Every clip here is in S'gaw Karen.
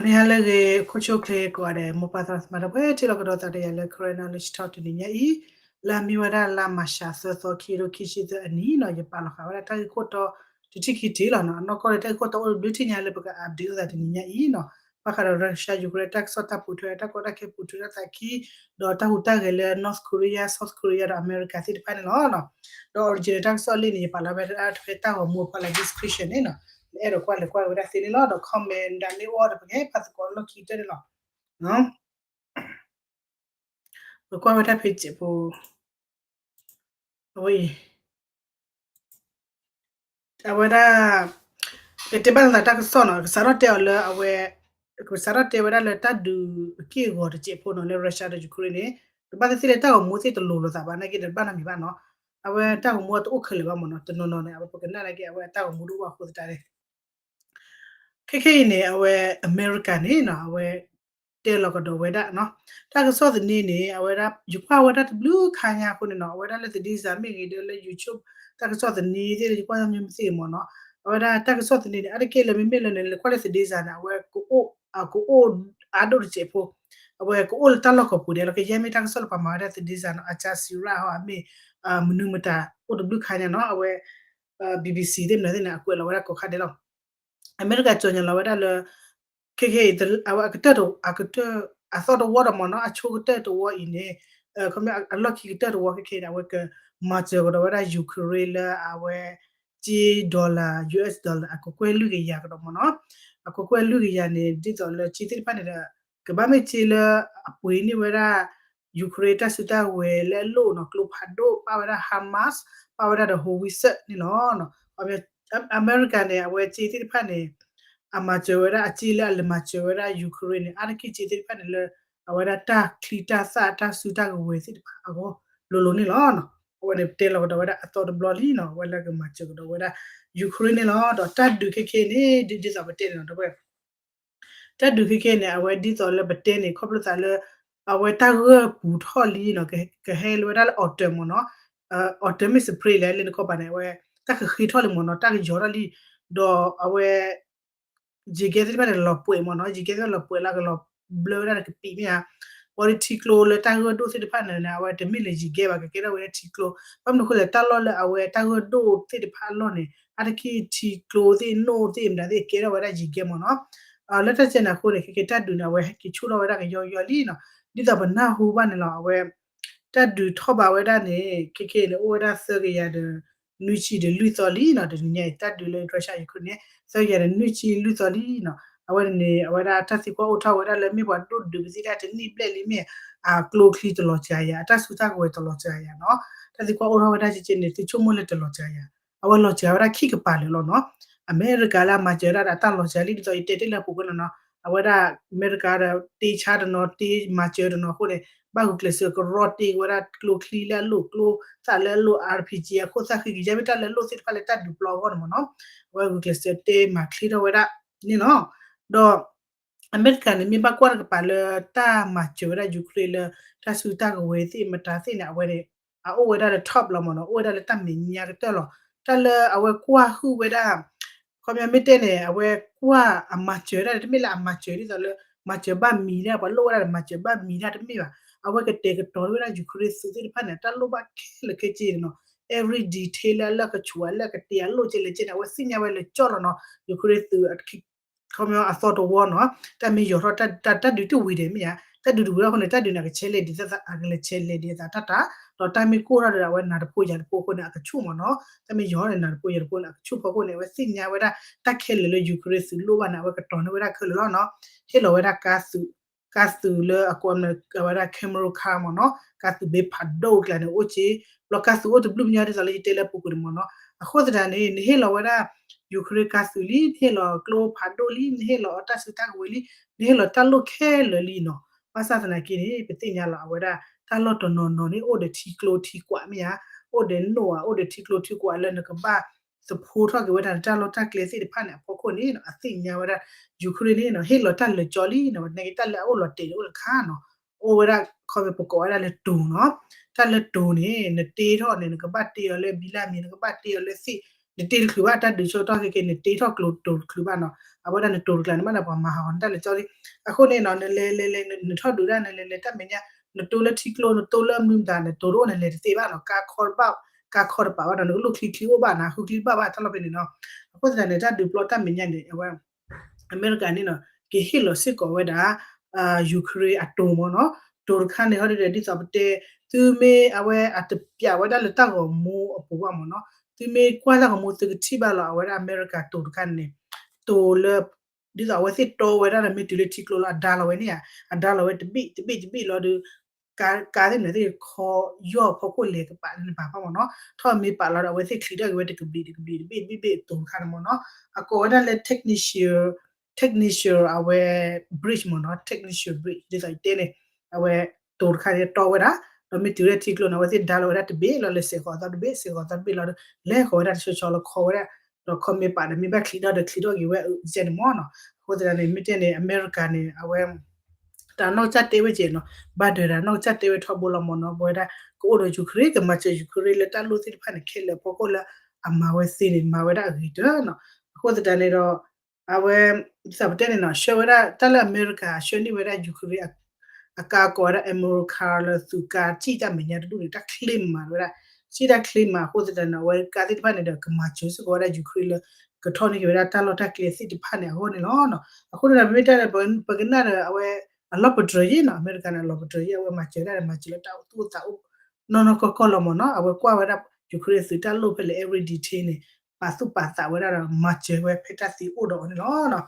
နံၤဟါလၢအဂ့ၤ ခိၣ်ဆူၣ်ချ့ကိးဂၤဒဲး မိၢ်ပၢ်သရၣ်သမါဒီပုၢ်ဝဲၢ် ထံၣ်လိာ်ကဒီးသးဒီးယၤလၢ Karen Knowledge Talk တနံၤညါအံၤ, လၢအမ့ၢ်ဝဲဒၣ်လါမၢ်ၡးသၢသီ ခံကထိခံဆံသၢအနံၤနီၤ ယပာ်လီၤဃာ်ဝဲဒၣ်တၢ်ဂ့ၢ်ခိၣ်တီ တထံၣ်ခံထံၣ်လီၤနီၤ. အနီၢ်ကီၢ်န့ၣ် တၢ်ဂ့ၢ်ခိၣ်တီအိၣ်တဘျုးထံၣ်ညါလၢပက update အသးတနံၤညါအံၤနီၤ. ဘၣ်ဃးဒီး Russia Ukraine တၢ်ကစီၣ်တၢ်ပိာ်ထွဲ တၢ်ကီတၢ်ခဲပိာ်ထွဲတၢ်သးခံ ဒီးတၢ်ဟူးတၢ်ဂဲၤလၢ North Korea, South Korea ဒီးအမဲရကၤသ့ၣ်တဖၣ်န့ၣ်လီၤ. ဒီး original တၢ်ကစီၣ်လံန့ၣ် ယပာ်လီၤဝဲဒၣ်ဖဲတၢ်ဂီၤမူအဖီလာ် description န့ၣ်နီၤ, နအဲၣ်ဒိးကွၢ်လဲၤကွၢ်ဝဲဒၣ်သ့န့ၣ်လီၤ. ဒီး comment ဒၣ်မ့ၢ်အိၣ်ဒီး ပကဟဲဖးသကိးလီၢ်ခံကတၢၢ်န့ၣ်လီၤ. ပကွၢ်ဝဲဒၣ်ဖဲစဲးဖိ အဝဲအံၤ အဝဲဒၣ် ကတဲဘၣ်လၢသးတၢ်ကစီၣ်နီၤ, ကစးထီၣ်တဲအီၤလၢအဝဲ ကစးထီၣ်တဲဝဲဒၣ်လၢတၢ်ဒုးအက့ၢ်အဂီၤတစဲးဖိနီၤ လၢ Russia ဒီး Ukraine န့ၣ်, တဘၣ်သ့ၣ်သ့ၣ်လၢတၢ်ဂီၤမူသ့ၣ်တလိၤလိာ်သးဘၣ်နာ်က့ဒီး တဘၣ်နီတမံၤဘၣ်နီၤ. အဝဲတၢ်ဂီၤမူတအိၣ်ခဲလၢာ်ဘၣ်မ့ၢ်နီၤ, တနီၤနီၤန့ၣ် အဝဲပကနၣ်နာ်က့ အဝဲတၢ်ဂီၤမူတအိၣ်ဘၣ်အဃိသတးန့ၣ် ခဲခဲအံၤန့ၣ် အဝဲအမဲရကၤန့ၣ်နီၤ အဝဲ တဲလီၤကဒီးဝဲဒၣ်နီၤ, တၢ်ကစီၣ်သန့န့ၣ် အဝဲဒၣ် ယကွၢ်ဝဲဒၣ်တဘျုးခါညါအဃိန့ၣ်နီၤ, အဝဲဒၣ်လၢသဒံစၤမ့ၢ်ဂ့ၤ ဒီးလၢ YouTube တၢ်ကစီၣ်သန့သ့ၣ်လၢယကွၢ်မ့ၢ်မ့ၢ်သ့ၣ်မ့ၢ်နီၤ, အဝဲဒၣ်တၢ်ကစီၣ်သန့န့ၣ် အါတက့ၢ်လၢမ့မ့ၢ်လၢန့ၣ် လၢကွၢ်လၢသဒံစၤန့ၣ် အဝဲ ကအိၣ်အဒိၣ်တစဲးဖိ, အဝဲကအိၣ်လၢတၢ်လီၢ်ကီၢ်ပူၤဒဲးလီၤ. ကယဲၢ်မ့ၢ်တၢ်ကစီၣ်လၢပှၤမၤဝဲဒၣ်သဒံစၤနီၤ, Al Jazeera ဟီ အမ့ၢ် မနုၤမတၤ အိၣ်တဘျုးခါညါနီၤ, အဝဲ BBC သ့ၣ်မနုၤသ့ၣ်န့ၣ် အကွဲးလီၤဝဲဒၣ်ကိးခါဒဲးလီၤ. အမဲရကၤကၠီၤညါလီၤဝဲဒၣ်လၢ ခဲခဲအံၤ အဝဲအကတၢၢ် အကတၢၢ် အသီတဝီဒီးမ့ၢ်နီၤ, အဆိကတၢၢ်တဝီအံၤန့ၣ် ခီပညီအလီၢ်ခံကတၢၢ်တဝီခဲခဲအံၤန့ၣ် အဝဲကမၤစၢၤကဒီးဝဲဒၣ် Ukraine လၢအဝဲ ကၠ့ dollar, US dollar အကကွဲၢ်လွံၢ်ကယၤကဒီးမ့ၢ်နီၤ, အကကွဲၢ်လွံၢ်ကယၤန့ၣ် ဒ်သိးလၢကၠ့သ့ၣ်တဖၣ်န့ၣ်ဒီး ကဘၣ်မ့ၢ်ကၠ့လၢအပှ့ၤန့ၢ်ဝဲဒၣ် Ukraine တၢ်စုတၢ်ကဝဲၤလၢအလိၣ်နီၤ, ကျိဖးဒိၣ် ပၣ်ဝဲဒၣ် HIMARS, ပၣ်ဝဲဒၣ်ဒီး howitzer န့ၣ်လီၤ. အမဲရကၤန့ၣ် အဝဲကၠ့သ့ၣ်တဖၣ်န့ၣ် အမၤစၢၤဝဲဒၣ်အကၠ့လၢအလဲၤမၤစၢၤဝဲဒၣ် Ukraine န့ၣ် အါတက့ၢ်ကၠ့သ့ၣ်တဖၣ်န့ၣ်လၢ အဝဲဒၣ်တၢ်ချံတၢ်သၣ်တၢ်စုတၢ်ကဝဲၤသ့ၣ်တဖၣ်အဂီၢ်လိၤလိၤန့ၣ်လီၤ. အဝဲန့ၣ်ပတဲလီၤကဒီးဝဲဒၣ်အသီတဘျီလံနီၤ, အဝဲလၢကမၤစၢၤကဒီးဝဲဒၣ် Ukraine န့ၣ်လီၤ. ဒီးတၢ်ဒုးခဲခဲန့ၣ် ဒ်သိးပတဲန့ၣ်နီၤ တဝဲ တၢ်ဒုးခဲခဲန့ၣ် အဝဲဒ်သိးလၢပတဲန့ၣ် ခီဖျိသးလၢ အဝဲတၢ်ဂၢၢ်ပူၤထီၣ်လံနီၤ, ကဟဲလၢဝဲဒၣ်လၢ autumn မ့ၢ်နီၤ, autumn မ့ၢ် spring လဲၣ် လၢနကီၢ်ပၤန့ၣ် အဝဲ တၢ်ကဃ့ထီၣ်လံမ့ၢ်နီၤ, တၢ်ကယီၤထီၣ်လံ, ဒီးအဝဲ ယံၤကဲသ့ၣ်တဖၣ်န့ၣ်လီၤပှဲၤမ့ၢ်နီၤ, ယံၤကဲသ့ၣ်တဖၣ်လီၤပှဲၤလၢကလီၤဘျၢဝဲဒၣ်ဒီးကပံာ်မ့ၢ်ဧါ, ဘၣ်ဒီးထံကျိလၢတၢ်ဂၢၢ်ဒိၣ်သ့ၣ်တဖၣ်န့ၣ် အဝဲတမ့ၢ်လၢယံၤကဲဘၣ် ကကဲထီၣ်ဝဲဒၣ်ထံကျိ, ဘၣ်မနုၤအဃိလဲၣ် တၢ်လီၢ်လၢအဝဲတၢ်ဂၢၢ်ဒိၣ်သ့ၣ်တဖၣ်အလီၢ်န့ၣ် အါတက့ၢ်ထံကျိသ့ၣ်နိၣ်သ့ၣ်မတၤသ့ၣ်ကဲထီၣ်ဝဲဒၣ်ယံၤကဲမ့ၢ်နီၤ, လၢတၢ်စဲန့ၣ်အဃိန့ၣ် ခဲကဲတၢ်ဒုးန့ၣ် အဝဲဟဲက့ၤဆူၣ်ထီၣ်ဝဲဒၣ်ကယီကယီလံနီၤ, ဒ်သိးပနၢ်ဟူဘၣ်န့ၣ်လီၤ အဝဲ တၢ်ဒုးထီၣ်ဘးဝဲဒၣ်န့ၣ် ခဲကဲန့ၣ် အိၣ်ဝဲဒၣ်သၢကယၤဒီး နွံဆံဒီးလွံၢ်သီလံနီၤ, တနံၤညါအံၤ တၢ်ဒုးလၢ Russia Ukraine န့ၣ် သၢကယၤဒီးနွံဆံလွံၢ်သီလံနီၤ, အဝဲန့ၣ်န့ၣ် အဝဲဒၣ်တၢ်သံကွၢ်အိၣ်ထီၣ်ဝဲဒၣ်လၢမ့ၢ်ပှၤဒိၣ်ဒုးပသံတၢ်တနံၣ်ဘျဲၣ်လံမ့ၢ် အကျိချံတလီၤစှၤယၤ အတၢ်စုတၢ်ကဝဲၤတလီၤစှၤယၤနီၤ, တၢ်သံကွၢ်အိၣ်ထီၣ်ဝဲဒၣ်ကကဲန့ၣ် သုဆိကမိၣ်လၢတလီၤစှၤယၤ, အဝဲလီၤစှၤဝဲဒၣ်ခံကပၤလၢာ်လီၤနီၤ, အမဲရကၤလၢအမၤစၢၤဒၣ်ဒီးတၢ်လီၤစှၤလံ ဒ်သိးယတဲတ့ၢ်လၢအပူၤကွံာ်လီၤနီၤ, အဝဲဒၣ်အမဲရကၤဒီးတ့ဆါတနီၤ တ့မၤစၢၤတနီၤအဃိန့ၣ် ဘၣ်ဂုာ်ကျဲးစၢးကရီတ့ဝဲဒၣ်ကျိချံလၢအလိၣ် ကျိသၣ်လၢအလိၣ် RPG အခိၣ်သၣ်ဃံကယဲၢ်မ့ၢ်တၢ်လၢအလိၣ်သ့ၣ်တဖၣ်လၢတၢ်ဒုးပျီအဂီၢ်န့ၣ်မ့ၢ်နီၤ, အဝဲဂုာ်ကျဲးစၢးတ့မၤချ့ထီၣ်ဝဲဒၣ်န့ၣ်လီၤ, ဒီး အမဲရကၤန့ၣ် မ့ၢ်ဘၣ်ကွၢ်တကပၤလၢတၢ်မၤစၢၤဝဲဒၣ် Ukraine လၢတၢ်စုတၢ်ကဝဲၤသ့ၣ်မတၤသ့ၣ်န့ၣ် အဝဲန့ၣ် အအိၣ်ဝဲဒၣ်လၢ top လီၤမ့ၢ်နီၤ, အိၣ်ဝဲဒၣ်လၢတၢ်မဲာ်ညါကတၢၢ်လီၤ, တၢ်လၢအဝဲကွၢ်ဟုၣ်ဝဲဒၣ် ခီပညီမ့ၢ်တဲန့ၣ် အဝဲကွၢ်အမၤစၢၤဒၣ်န့ၣ် တမ့ၢ်လၢအမၤစၢၤဒ်သိးလၢ မၤစၢၤဘၣ်မံၤဒၣ် ပှၤလိၣ်ဝဲဒၣ်ဒီးမၤစၢၤဘၣ်မံၤဒၣ်တမ့ၢ်ဘၣ်, အဝဲကတဲာ်ကတီၤဝဲဒၣ် Ukraine သုးသ့ၣ်တဖၣ်န့ၣ် တၢ်လိၣ်ဘၣ်ခဲလၢာ်ခဲဆ့န့ၣ်နီၤ, every detail လၢအလၢကဆူး အလၢကတ့ အလိၣ်ကဲလဲၣ်ကဲန့ၣ် အဝဲသ့ၣ်ညါဝဲလၢာ်ကၠီလီၤနီၤ, Ukraine သုး ခီပညီအသီတဝီနီၤ, တၢ်မ့ၢ်ယီၤထီၣ် တၢ်ဒုးတဝံၤဒဲးမ့ၢ်ဧါ, တၢ်ဒုးတဝံၤထီၣ်အဃိန့ၣ် တၢ်ဒုးန့ၣ် အကဆဲးလဲၤဒ်သိး အကလဲၤဆဲးလဲၤဒ်သိးတၢ်တၢ်, ဒီးတၢ်မ့ၢ်ကိၢ်ထီၣ်ဒီး အဝဲနၤတဖိယၤတဖိအဃိန့ၣ် အကဆူၣ်မ့ၢ်နီၤ, တၢ်မ့ၢ်ယီၤန့ၣ် နၤတဖိယၤတဖိန့ၣ် အကဆူၣ်ဖီခိၣ်န့ၣ် အဝဲသ့ၣ်ညါဝဲဒၣ် တၢ်ခဲလၢာ်လၢ Ukraine သုးလိၣ်ဘၣ်န့ၣ် အဝဲကတီၤန့ၢ်ဝဲဒၣ်ခဲလၢာ်လီၤနီၤ, ဟ့ၣ်လီၤဝဲဒၣ်ကါသုး ကါသုးလၢအကိးဝဲဒၣ် camel car မ့ၢ်နီၤ, ကါသုးဘ့ဖးဒိၣ်ကျါန့ၣ် အိၣ်က့, ဘျီကါသုးအိၣ်တဘျုးမညီဒ်သိးလၢယတဲလၢအပူၤကွံာ်န့ၣ်မ့ၢ်နီၤ, အဃိသတးန့ၣ် နဟ့ၣ်လီၤဝဲဒၣ် Ukraine ကါသုးလံ, နဟ့ၣ်လီၤကျိဖးဒိၣ်လံ, နဟ့ၣ်လီၤအတၢ်စုတၢ်ကဝဲၤလံ, နဟ့ၣ်လီၤတၢ်လိၣ်ခဲလၢာ်လံနီၤ, ဘၣ်ဆၣ်သနာ်က့န့ၣ် ပသ့ၣ်ညါလီၤအဝဲဒၣ် တၢ်လီၢ်တနီၤနီၤန့ၣ် အိၣ်ဒီးထံကျိထံကွာ်မ့ၢ်ဧါ, အိၣ်ဒီးနိၣ်ဧါ, အိၣ်ဒီးထံကျိထံကွာ်လၢနကဘၣ် သဖှိထီၣ်က့ၤဝဲဒၣ်နတၢ်လီၢ်တၢ်ကျဲသ့ၣ်တဖၣ်န့ၣ် အဖီခိၣ်န့ၣ် အသ့ၣ်ညါဝဲဒၣ် Ukraine န့ၣ် ဟ့ၣ်လီၤတၢ်လၢာ်ကၠီလံနီၤ, နာ်က့တၢ်လၢအအိၣ်လီၤတဲာ်န့ၣ်အိၣ်တခါနီၤ, အိၣ်ဝဲဒၣ် ခီပညီပကိးဝဲဒၣ်လၢ drone နီၤ, တၢ်လၢ drone န့ၣ် နတ့ထီၣ်န့ၣ် နကဘၣ်တ့အီၤလၢဘံလၢမံၤ နကဘၣ်တ့အီၤလၢသ့ၣ် နတ့တချုးဘၣ် တၢ်ဒုးဆၢကတီၢ်ခဲကဲ နတ့ထီၣ်ကျိၤတိၤတချုးဘၣ်နီၤ. အဝဲဒၣ်နတိၤတကျါန့ၣ် မ့ၢ်ဒၣ်ပှၤမၤဟးဂီၤနတၢ်လၢကၠီလံ. အဃိန့ၣ်နီၤ နလဲၤလဲၤလဲၤ နထီၣ်ဒုးဒၣ် နလဲၤလဲၤတၢ်မဲာ်ညါ နတိၤလၢထံကျိ နတိၤလၢမနုၤမတၤ နတိၤတအိၣ် နလဲၤတသ့ဘၣ်နီၤ. ကါခီတဘၣ် ကါခီတပာ်ဘၣ်ဒီး နကလိၣ်ချံချံအိၣ်ဘၣ်နီၤ ဃုချံတဘၣ်ဘၣ် တၢ်လီၢ်ဖဲန့ၣ်နီၤ. အဃိသတးန့ၣ် တၢ်ဒုးပျီတၢ်မဲာ်ညါန့ၣ် အဝဲ အမဲရကၤန့ၣ်နီၤ ကဟ့ၣ်လီၤစ့ၢ်ကီးဝဲဒၣ် Ukraine အတိၤမ့ၢ်နီၤ. တိၤတခါန့ၣ် ဟီဒ်ဒီး ဒ်သိးပတဲ သုမ့ၢ်အဝဲအတပျးဝဲဒၣ်လၢတၢ်ဂီၤမူအပူၤဘၣ်မ့ၢ်နီၤ. သုမ့ၢ်ကွၢ်တၢ်ဂီၤမူ သုကထံၣ်ဘၣ်လီၤ အဝဲဒၣ်အမဲရကၤတိၤတခါန့ၣ် တိၤလၢ ဒ်သိးအဝဲသ့ၣ်တီဝဲဒၣ်လၢမ့ၢ်တုၤလၢထံကျိလီၤ အဒါလီၤဝဲန့ၣ်ဧါ. အဒါလီၤဝဲတဘ့ၣ်တဘ့ၣ်တဘ့ၣ်လီၤဒီး ကါသ့ၣ်မနုၤသ့ၣ်ခီယီၢ်ဖီခိၣ်လဲၤကပာ်န့ၣ်ပာ်ဖီမ့ၢ်နီၤ. ထီၣ်မ့ၢ်ပာ်လီၤဒီး အဝဲသ့ၣ်ချံးထီၣ်က့ၤဝဲတကဘျံးတကဘျံးတဘ့ၣ်တဘ့ၣ်ဘ့ၣ်အတိၤတခါန့ၣ်မ့ၢ်နီၤ. အကိးဝဲဒၣ်လၢ technician technician အဝဲ bridge မ့ၢ်နီၤ technician bridge ဒ်သိးယတဲန့ၣ် အဝဲတိၤတခါန့ၣ်တီဝဲဒၣ် ဒီးမ့ၢ်တုၤလၢထံကျိန့ၣ် အဝဲသ့ၣ်ဒါလီၤဝဲဒၣ်တဘ့ၣ်လီၤ လဲၤစဲးဃီၤသီတဘ့ၣ် စဲးဃီၤသီတဘ့ၣ်လီၤဒီး လဲၤဃီၤဝဲဒၣ်တဆီဆီလီၤခီဝဲဒၣ် ဒီးခီမ့ၢ်ပာ်ဒီးမ့ၢ်ဘၣ်ချံးထီၣ်ဒီးချံးထီၣ်က့ၤဝဲအုးကဲန့ၣ်မ့ၢ်နီၤ. အဃိသတးန့ၣ် မ့ၢ်တဲန့ၣ် အမဲရကၤန့ၣ် အဝဲ တၢ်နီၢ်ကစၢ်တဲဝဲကဲနီၤ ဘၣ်ဒၢးတၢ်နီၢ်ကစၢ်တဲဝဲ ထီဘိလီၤမ့ၢ်နီၤ ပဝဲဒၣ် ကအိၣ်ဒီး Ukraine ကမၤစၢၤ Ukraine လၢတၢ်လိၣ်သ့ၣ်တဖၣ်န့ၣ် ခဲလၢာ်ဖီခိၣ်လၢအမၤဝဲသ့န့ၣ် မၤဝဲဒၣ်အဂ့ၤတၢ်နီၤ. အဃိသတးန့ၣ်ဒီး အဝဲ ဒ်သိးပတဲန့ၣ်နီၤ ဆှၢဝဲဒၣ်တၢ်လၢအမဲရကၤ ဆှၢန့ၢ်ဝဲဒၣ် Ukraine အကါကိးဝဲဒၣ် Emerald လၢသုးကါ စံၣ်တၢ်မဲာ်ညါတဒူၣ်န့ၣ် တၢ်ချ့မးဝဲဒၣ် စံၣ်တၢ်ချ့မးအဃိသတးန့ၣ် အဝဲကါသ့ၣ်တဖၣ်န့ၣ်ဒီး ကမၤစၢၤစ့ၢ်ကီးဝဲဒၣ် Ukraine လၢ ကထီၣ်န့ၢ်က့ၤဝဲဒၣ်တၢ်လီၢ်တၢ်ကျဲသ့ၣ်တဖၣ်န့ၣ်အဂီၢ်န့ၣ်လီၤ. အဃိန့ၣ်ဒီး ပမ့ၢ်တဲဒီး ပကနၣ်ဒီးအဝဲ အလီၢ်ပတြၢၤယ့ၣ်နီၤ အမဲရကၤန့ၣ် အလီၢ်ပတြၢၤယ့ၣ် အဝဲမၤစၢၤဒၣ်ဒီးမၤစၢၤလၢတၢ်အိၣ်သူၣ်အိၣ်သးအိၣ် နီၢ်နီၢ်ကီၢ်ကီၢ်လီၤမ့ၢ်နီၤ. အဝဲကွၢ်ဝဲဒၣ် Ukraine သုးတၢ်လိၣ်ဖဲလဲၣ် every detail န့ၣ် ပာ်သူၣ်ပာ်သးဝဲဒၣ်ဒီး မၤစၢၤဝဲဖဲတၢ်သ့အိၣ်ဒီးအီၤန့ၣ်လီၤ.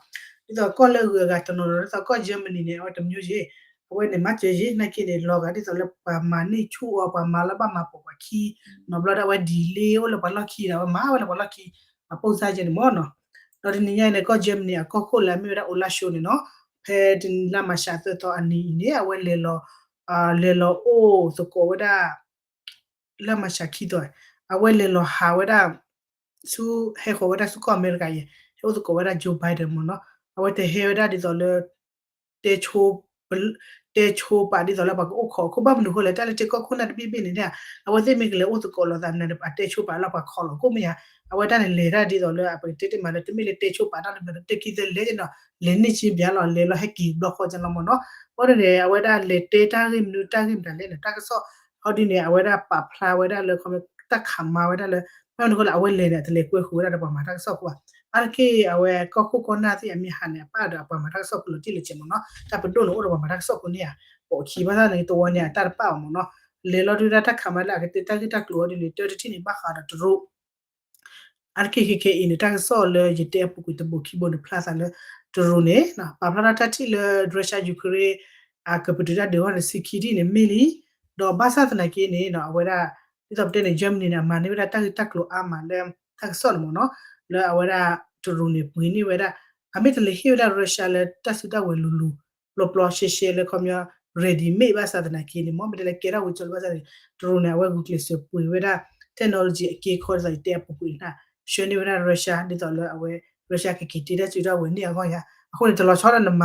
ဒ်သိးကီၢ်လၢအဂုၤအဂၤတနီၤနီၤ ဒ်သိးကီၢ် Germany န့ၣ် အဝဲတမျိုးယ့ၣ် အဝဲန့ၣ် မၤစၢၤယ့ၣ် နာ်က့န့ၣ် လီၤဂာ်ဒ်သိးလၢပှၤမၤန့ၢ်ဆူၣ်အီၤ ပှၤမၤလၢဘၣ်မၤပိာ်ပှၤခံ နီတဘျီဒီး အဝဲ delay အိၣ်လၢပှၤလီၢ်ခံဒီး အဝဲမၤဝဲလၢပှၤလီၢ်ခံ အပိၢ်စၢ်ယဲၢ်န့ၣ်မ့ၢ်နီၤ. ဒီးတနံၤညါအံၤန့ၣ် ကီၢ် Germany အကီၢ်ခိၣ်လၢအမ့ၢ်ဝဲဒၣ် Olaf Scholz န့ၣ်နီၤ ဖဲတနံၤလါမၤရှးသၢသီအနံၤအံၤန့ၣ် အဝဲလဲၤလီၤ လဲၤလီၤအိၣ်သကိးဝဲဒၣ် လါမၤရှးခံသီ အဝဲလဲၤလီၤဟးဝဲဒၣ် ဆူ ဟဲဃီၤဝဲဒၣ်ဆူကီၢ်အမဲရကၤယဲၢ် ဟဲအိၣ်သကိးဝဲဒၣ် Joe Biden မ့ၢ်နီၤ. အဝဲတဟဲဝဲဒၣ်ဒ်သိးလၢ တဲဆိ တဲဆိပာ်ဒ်သိးလၢပှၤကအိၣ်ခိးအခိၣ် ဘၣ်မနုၤဃိလဲၣ် တၢ်လၢတဲကီၢ်ခိၣ်နၢ်တဘ့ၣ်ဘ့ၣ်န့ၣ် အဝဲသ့ၣ်မ့ၢ်ကလဲၤအိၣ်သကိးလိာ်သးမနုၤဒီး အတဲဆိပာ်လၢပှၤခိးလီၤခိၣ်မ့ၢ်ဧါ. အဝဲတၢ်န့ၣ်လဲၤတၢ်ဒ်သိးလၢအပကတဲတ့ၢ်မးလၢ တမ့ၢ်လၢတဲဆိပာ်တၢ်လၢမနုၤဒီး တဲခံသၢလဲၤနီၤ လဲၤန့ၢ်ကၠ့ဘၣ်လီၤ လဲၤလီၤဟဲက့ၤဘျီဃီကလီၤမ့ၢ်နီၤ. အဃိန့ၣ် အဝဲဒၣ်လဲၤတဲတၢ်ဂ့ၢ်မနုၤတၢ်ဂ့ၢ်မတၤလဲၣ်န့ၣ် တၢ်ကစီၣ် ဟီဒ်န့ၣ် အဝဲဒၣ်ပာ်ဖျါဝဲဒၣ်လၢ ခီ တၢ်ခးမၤဝဲဒၣ်လၢ ဘၣ်မနုၤဃိလၢအဝဲလဲၤန့ၣ် အတလဲၤကွဲဃုာ်ဝဲဒၣ်ဒီးပှၤမၤတၢ်ကစီၣ်ဖိဘၣ်. အါတက့ၢ်အဝဲကီၢ်ခိၣ်ကီၢ်နၢ်သ့ၣ်အမ့ၢ်ဟးန့ၣ် အပၣ်ဒီးအပှၤမၤတၢ်ကစီၣ်ဖိလီၤတံၢ်လီၤဆဲးမ့ၢ်နီၤ တၢ်ပဒိၣ်န့ၣ်အိၣ်ဒီးပှၤမၤတၢ်ကစီၣ်ဖိန့ၣ်ဧါ ပိာ်ခံဘၣ်ဆၣ်န့ၣ် တဝီန့ၣ် အတၢ်တပၣ်ဘၣ်မ့ၢ်နီၤ လဲၤလီၤဒုးဒၣ်တၢ်ခးမၤလၢအကတဲတၢ်ဂ့ၢ်တၢ်ကျိၤအီၤဒ်န့ၣ် တၢ်တထံၣ်န့ၣ် ဘၣ်ဃးဒီးတရူး အါတက့ၢ်ခဲခဲအံၤန့ၣ် တၢ်ကစီၣ်လၢယတဲအပူၤကွံာ်တဘိးခံဘိန့ၣ် ဖျါသးလၢတရူးန့ၣ် ပာ်ဖျါထီၣ်တၢ်ထံၣ်လၢ Russia Ukraine အကပတုာ်တၢ်ဒုးအဂီၢ်န့ၣ် ဆံခံထံၣ်န့ၣ်မ့ၢ်လံ ဒီးဘၣ်ဆၣ်သနာ်က့န့ၣ် အဝဲဒၣ် ဒ်သိးပတဲန့ၣ် Germany န့ၣ် အမၤန့ၢ်ဝဲဒၣ်တၢ်ဂ့ၢ်တၢ်ကျိၤအါမးလၢ တၢ်ကစီၣ်န့ၣ်မ့ၢ်နီၤ လၢအဝဲဒၣ်တရူးန့ၣ် ပှ့ၤန့ၢ်ဝဲဒၣ် အမ့ၢ်တလဲၤဟ့ၣ်ဝဲဒၣ် Russia လၢတၢ်စုတၢ်ဝဲၤလိၤလိၤ ပျီပျီရှဲရှဲလၢခီပညီ ready made ဘၣ်ဆၣ်သနာ်က့န့ၣ် မ့မ့ၢ်တလဲၤကဲထီၣ်ဝံၤကၠိလၢဘၣ်ဆၣ်န့ၣ် တရူးန့ၣ် အဝဲဂုာ်ကျဲးစၢးပှ့ၤဝဲဒၣ် technology အက့ခီဒ်သိးယတဲအပူၤကွံာ်န့ၣ် ဆှၢန့ၢ်ဝဲဒၣ် Russia ဒ်သိးလၢအဝဲ Russia ကက့ၤတ့တၢ်စုတၢ်ဝဲၤန့ၢ်အဂီၢ်ယါ အဃိန့ၣ် တလီၤဆီဒီး နမ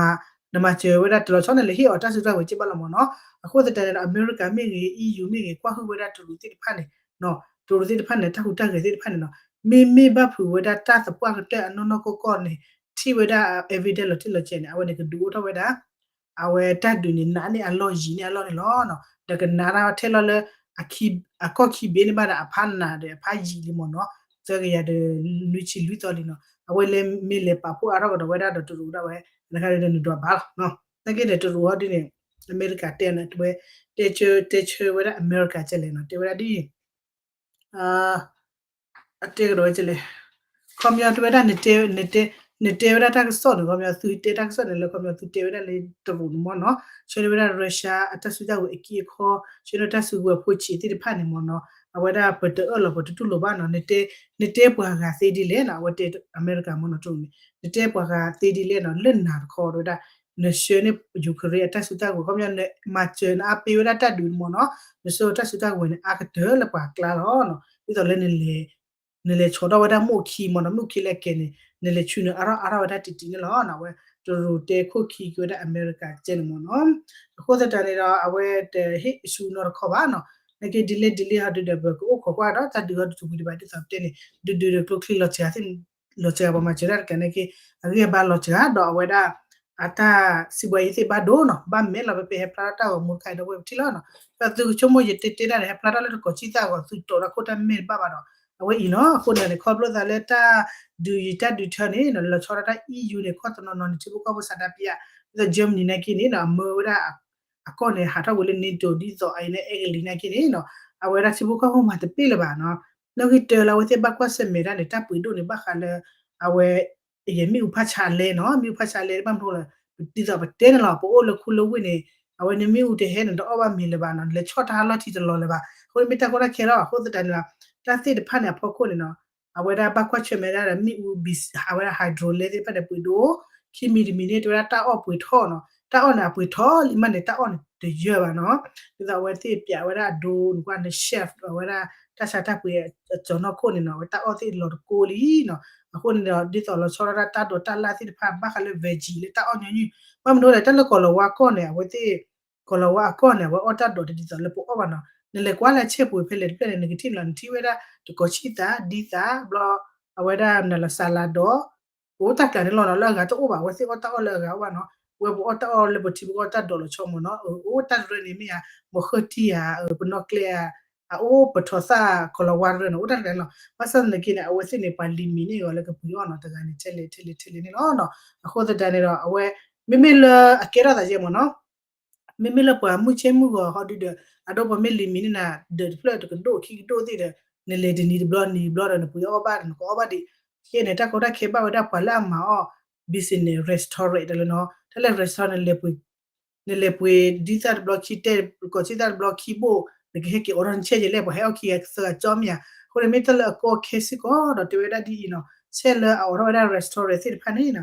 ၤစၢၤဝဲဒၣ် တလီၤဆီန့ၣ် လဲၤဟ့ၣ်အီၤတၢ်စုတၢ်ဝဲၤစ့ၢ်ဘၣ်လီၤမ့ၢ်နီၤ အဃိသတးန့ၣ်ဒီး အမဲရကၤမ့ၢ်ဂ့ၤ EU မ့ၢ်ဂ့ၤ ကွၢ်ဟုၣ်ဝဲဒၣ်တရူးသ့ၣ်တဖၣ်န့ၣ် တရူးသ့ၣ်တဖၣ်န့ၣ် တၢ်ဟူးတၢ်ဂဲၤသ့ၣ်တဖၣ်န့ၣ်နီၤ မ့မ့ၢ်ဘၣ်ဖုးဝဲဒၣ်တၢ်သပှၢ်ကတၢၢ်အနီၢ်နီၢ်ကီၢ်ကီၢ်န့ၣ် ထံၣ်ဝဲဒၣ် evidence လီၤတံၢ်လီၤဆဲးန့ၣ် အဝဲန့ၣ်ကဒုးအိၣ်ထီၣ်ဝဲဒၣ် အဝဲတၢ်ဒုးန့ၣ် နးန့ၢ်အလီၢ်ယံာ်န့ၢ်အလီၢ်န့ၣ်လီၤ. ဒီးကနးတၢ်ထဲလီၤလၢ အကီၢ်ခံဘ့ၣ်န့ၣ်ဘၣ်ဒီး အဖးနးဒီးအဖးယံာ်လံမ့ၢ်နီၤ သၢကယၤဒီးနွံဆံလွံၢ်သီလံနီၤ အဝဲလဲၤမ့ၢ်လဲၤပာ်ဖှိၣ်အါထီၣ်ကဒီးဝဲဒၣ်ဒီးတရူးဒၣ်ဝဲ နခါဒီးနဒွးဘၣ်လီၤ. နာ်က့န့ၣ် တရူးဟီဒ်န့ၣ် အမဲရကၤတဲန့ၣ် တဝဲ တဲဆၢ တဲဆၢဝဲဒၣ်အမဲရကၤကဲလဲၣ်နီၤ တဲဝဲဒၣ်ဒ် အတဲကဒီးဝဲကဲလဲၣ် ခီပညီတဲဝဲဒၣ် နတဲ နတဲဝဲဒၣ်တၢ်ကစီၣ်န့ၣ် ခီပညီသုတဲတၢ်ကစီၣ်န့ၣ်လၢခီပညီသုတဲဝဲဒၣ်လၢတရူးန့ၣ်မ့ၢ်နီၤ ဆှၢန့ၢ်ဝဲဒၣ် Russia အတၢ်စုတၢ်ဝဲၤအက့အခီ ဆှၢန့ၢ်တၢ်စုကဝဲၤဖိဆံးသ့ၣ်တဖၣ်န့ၣ်မ့ၢ်နီၤ အဝဲဒၣ်ပတအၢၣ်လီၤပတတူၢ်လိာ်ဘၣ်နီၤ နတဲ နတဲပှၤဂၤသ့ဒ်လဲၣ်နီၤ အဝဲတဲအမဲရကၤမ့ၢ်နီၤတရူးန့ၣ် နတဲပှၤဂၤသ့ဒ်လဲၣ်နီၤ လၢနၤတခီဒီးဝဲဒၣ် နဆှၢန့ၢ် Ukraine အတၢ်စုတၢ်ဝဲၤ ခီပညီ နမၤစၢၤနအါပ့ၤဝဲဒၣ်တၢ်ဒုးန့ၣ်မ့ၢ်နီၤ နဆှၢတၢ်စုတၢ်ဝဲၤန့ၣ် အါကတၢၢ်လၢပှၤကျါလီၤ. ဒ်သိးလၢ နလဲၤဆီထီၣ်ဝဲဒၣ်မ့ၣ်အူခံမ့ၢ်နီၤ မ့ၣ်အူခံလၢအကဲန့ၣ် နလဲၤဆူနုာ်အါထီၣ်အါထီၣ်ဝဲဒၣ်တံၢ်တံၢ်န့ၣ်လီၤ. အဝဲတရူးတဲခိၣ်ခံက့ၤဝဲဒၣ်အမဲရကၤကဲန့ၣ်မ့ၢ်နီၤ အဃိသတးန့ၣ်ဒီး အဝဲတဟ့ၣ်ဆူနီတခီဘၣ်နီၤ နာ်က့ delay delay ဟီဒုဒီး ပကအိၣ်ခိးကွၢ်ဒီးတၢ်ဒုးဟီဒုတဝံၤဒံးဘၣ် ဒ်သိးပတဲန့ၣ် ဒုးဒုးဒီးကျိချံလီၤစှၤသ့ၣ် လီၤစှၤပှၤမၤစၢၤတၢ်တကးနာ်က့ အဂံၢ်အဘါလီၤစှၤဒီးအဝဲဒၣ် အတၢ်စံးဘှါယံၤသ့ၣ်ဘၣ်ဒိနီၤ ဘၣ်မဲာ်လီၤ ပဟဲဖျါထီၣ်တၢ်ဂီၤမူတခါအံၤဒီးဝဲပထံၣ်လီၤနီၤ ဒီးသုကဆိကမိၣ်ယတဲတဲဒၣ်န့ၣ် ဟဲဖျါထီၣ်လၢတကိးဆံသၣ်အဂီၢ် သုတီးတၢ်ခိၣ်တၢ်မဲာ်တဘၣ်ဘၣ်ဒီး အဝဲအံၤနီၤ အဃိန့ၣ်န့ၣ် ခီဖျိသးလၢတၢ်ဒုးယံၤတၢ်ဒုးထၢန့ၣ်နီၤ လီၤဆီဒၣ်တၢ် E U န့ၣ် ကီၢ်တနီၤနီၤန့ၣ် ထံဖိကီၢ်ဖိစးဒၣ်ပယၣ် ဒ်သိး Germany နာ်က့န့ၣ်နီၤ အမၢဝဲဒၣ် အကီၢ်န့ၣ် ဟးထီၣ်ကွံာ်လၢ NATO ဒ်သိးအအံၤန့ၣ် Italy နာ်က့န့ၣ်နီၤ အဝဲဒၣ်ထံဖိကီၢ်ဖိမၤတပ့ၢ်လၢၤဘၣ်နီၤ နီၣ်ဂံၢ်တၢလၢအဝဲသ့ၣ်ဘၣ်ကွၢ်ဆၢၣ်မဲာ်ဒၣ်န့ၣ် တၢ်ပှ့ၤဒိၣ်န့ၣ် ဘၣ်ဃးလၢ အဝဲ ယမ့ၣ်အူဖးဆါလဲနီၤ မ့ၣ်အူဖးဆါလဲ ဘၣ်မနုၤလဲၣ် ဒ်သိးပတဲန့ၣ်လီၤ ပအိၣ်လၢခူလၢဝ့ၢ်န့ၣ် အဝဲနမ့ၣ်အူတဟဲန့ၣ် တအီၣ်ဘၣ်မ့ၤလၢၤဘၣ်နီၤ လဲၤဆီၣ်တၢ်ဟးလီၢ်ထံတလီၤလၢၤဘၣ် အဃိန့ၣ်မ့ၢ်တၢ်ကီတၢ်ခဲလီၤ အဃိသတးန့ၣ်ဒီး တၢ်သ့ၣ်တဖၣ်န့ၣ်အဖီခိၣ်န့ၣ်နီၤ အဝဲဒၣ်ဘၣ်ကွၢ်ဆၢၣ်မဲာ်ဒၣ်ဒီးမ့ၣ်အူ အဝဲဒၣ် hydro လဲသ့ၣ်တဖၣ်န့ၣ်ပှ့ၤဒိၣ် ခံမံၤတမံၤန့ၣ် တဲဝဲဒၣ်တၢ်အီၣ်ပှ့ၤထီၣ်နီၤ တၢ်အီၣ်န့ၣ်အပှ့ၤထီၣ်လံမးန့ၣ် တၢ်အီၣ်န့ၣ်တယၢၢ်ဘၣ်နီၤ ဒ်သိးအဝဲသ့ၣ်ပျးဝဲဒၣ်အဒိနကွၢ်န့ၣ် chef အဝဲဒၣ်တၢ်ဆါတၢ်ပှ့ၤအကၠီၤနီၢ်ခိၣ်န့ၣ်နီၤ အဝဲတၢ်အီၣ်သ့ၣ်လီၤတကိးလံနီၤ အဃိန့ၣ်ဒီး ဒ်သိးလီၤဆီဒၣ်တၢ်ဒိးတၢ်လၣ်သ့ၣ်တဖၣ် ဘၣ်ဃးလၢ veggie လၢတၢ်အီၣ်ညီနုၢ် ဘၣ်မနုၤလဲၣ် တၢ်လၢကီၤလၤဝါကီၢ်န့ၣ် အဝဲသ့ၣ် ကီၤလၤဝါအကီၢ်န့ၣ် အဝဲအီၣ်တၢ်ဒိးတဒ်သိးလၢပအီၣ်ဘၣ်နီၤ နလဲၤကွၢ်လၢအဆဲၣ်ပူၤဖဲလဲၣ်တဖျၢၣ်န့ၣ် နကထံၣ်လီၤ နထံၣ်ဝဲဒၣ်တကိးဆံသၣ် ဒ်သၣ် ဘျီ အဝဲဒၣ်နလီၤစၤလၤဒီး အိၣ်တၢ်ကျးန့ၣ်လီၤနီၤ လၢအဂၤတအိၣ်ဘၣ် အဝဲသ့ၣ်အီၣ်တၢ်အီၣ်လၢအဂၤအိၣ်ဘၣ်နီၤ ဝဲပအီၣ်တၢ်အီၣ်လၢပထံပကအီၣ်တၢ်ဒိးလီၤဆီမ့ၢ်နီၤ အိၣ်တၢ်တရၢန့ၣ်မ့ၢ်ဧါ မီၤဃၢၢ်တံၢ်ဧါ ပနီၣ်ကျဲဧါ အအိၣ်ပထီၣ်သၣ်ကီၤလၤဝါတရၢန့ၣ် အိၣ်တၢ်တကျးန့ၣ်လီၤ ဘၣ်ဆၣ်သနာ်က့န့ၣ် အဝဲသ့ၣ်န့ၣ် ပှၤလံၤမံၤန့ၢ်အီၤလၢကပှ့ၤအီၣ်နီၤ တဂၤန့ၣ် ထဲလဲၣ်ထဲလဲၣ်ထဲလဲၣ်န့ၣ်လီၤနီၤ အဃိသတးန့ၣ်ဒီး အဝဲ မ့မ့ၢ်လၢအကဲထီၣ်သးယဲမ့ၢ်နီၤ မ့မ့ၢ်လၢပှၤမုၢ်ဆ့ၣ်မုၢ်ဂီၤဟီဒုဒီး အဒိပှၤမ့ၢ်လံၤမံၤန့ၣ်နၤ ဒၢးတဖျၢၣ်တကဒိၣ်ခံကဒိၣ်သ့ၣ်ဒီး နလဲၤတနံၤတဘျီနံၤတဘျီဒီး နပှ့ၤအီၣ်ဘၣ်ဒီး နကအီၣ်ဘၣ်ဒံး ယဲန့ၣ် တၢ်ကီတၢ်ခဲဘၣ်ဝဲဒၣ်ပှၤလၢအမၤအီၣ် business restaurant တလၢနီၤ တၢ်လၢ restaurant နလဲၤပှ့ၤ နလဲၤပှ့ၤဒ်သၣ်တဘျီခံတဲ ကီးဆံသၣ်တဘျီခံဘိၣ် နကဟဲက့ၤအိးထီၣ်နဆဲၣ်ယဲလဲၣ် ပှၤဟဲအီၣ်ခံဂၤသၢဂၤကၠီမ့ၢ်ဧါ အဃိန့ၣ်မ့ၢ်တၢ်လၢအကီအခဲစ့ၢ်ကီးဒီးတဲဝဲဒၣ်ဒ်အံၤနီၤ ဆဲၣ်လၢအအိးထီၣ်ဝဲဒၣ် restaurant သ့ၣ်တဖၣ်န့ၣ်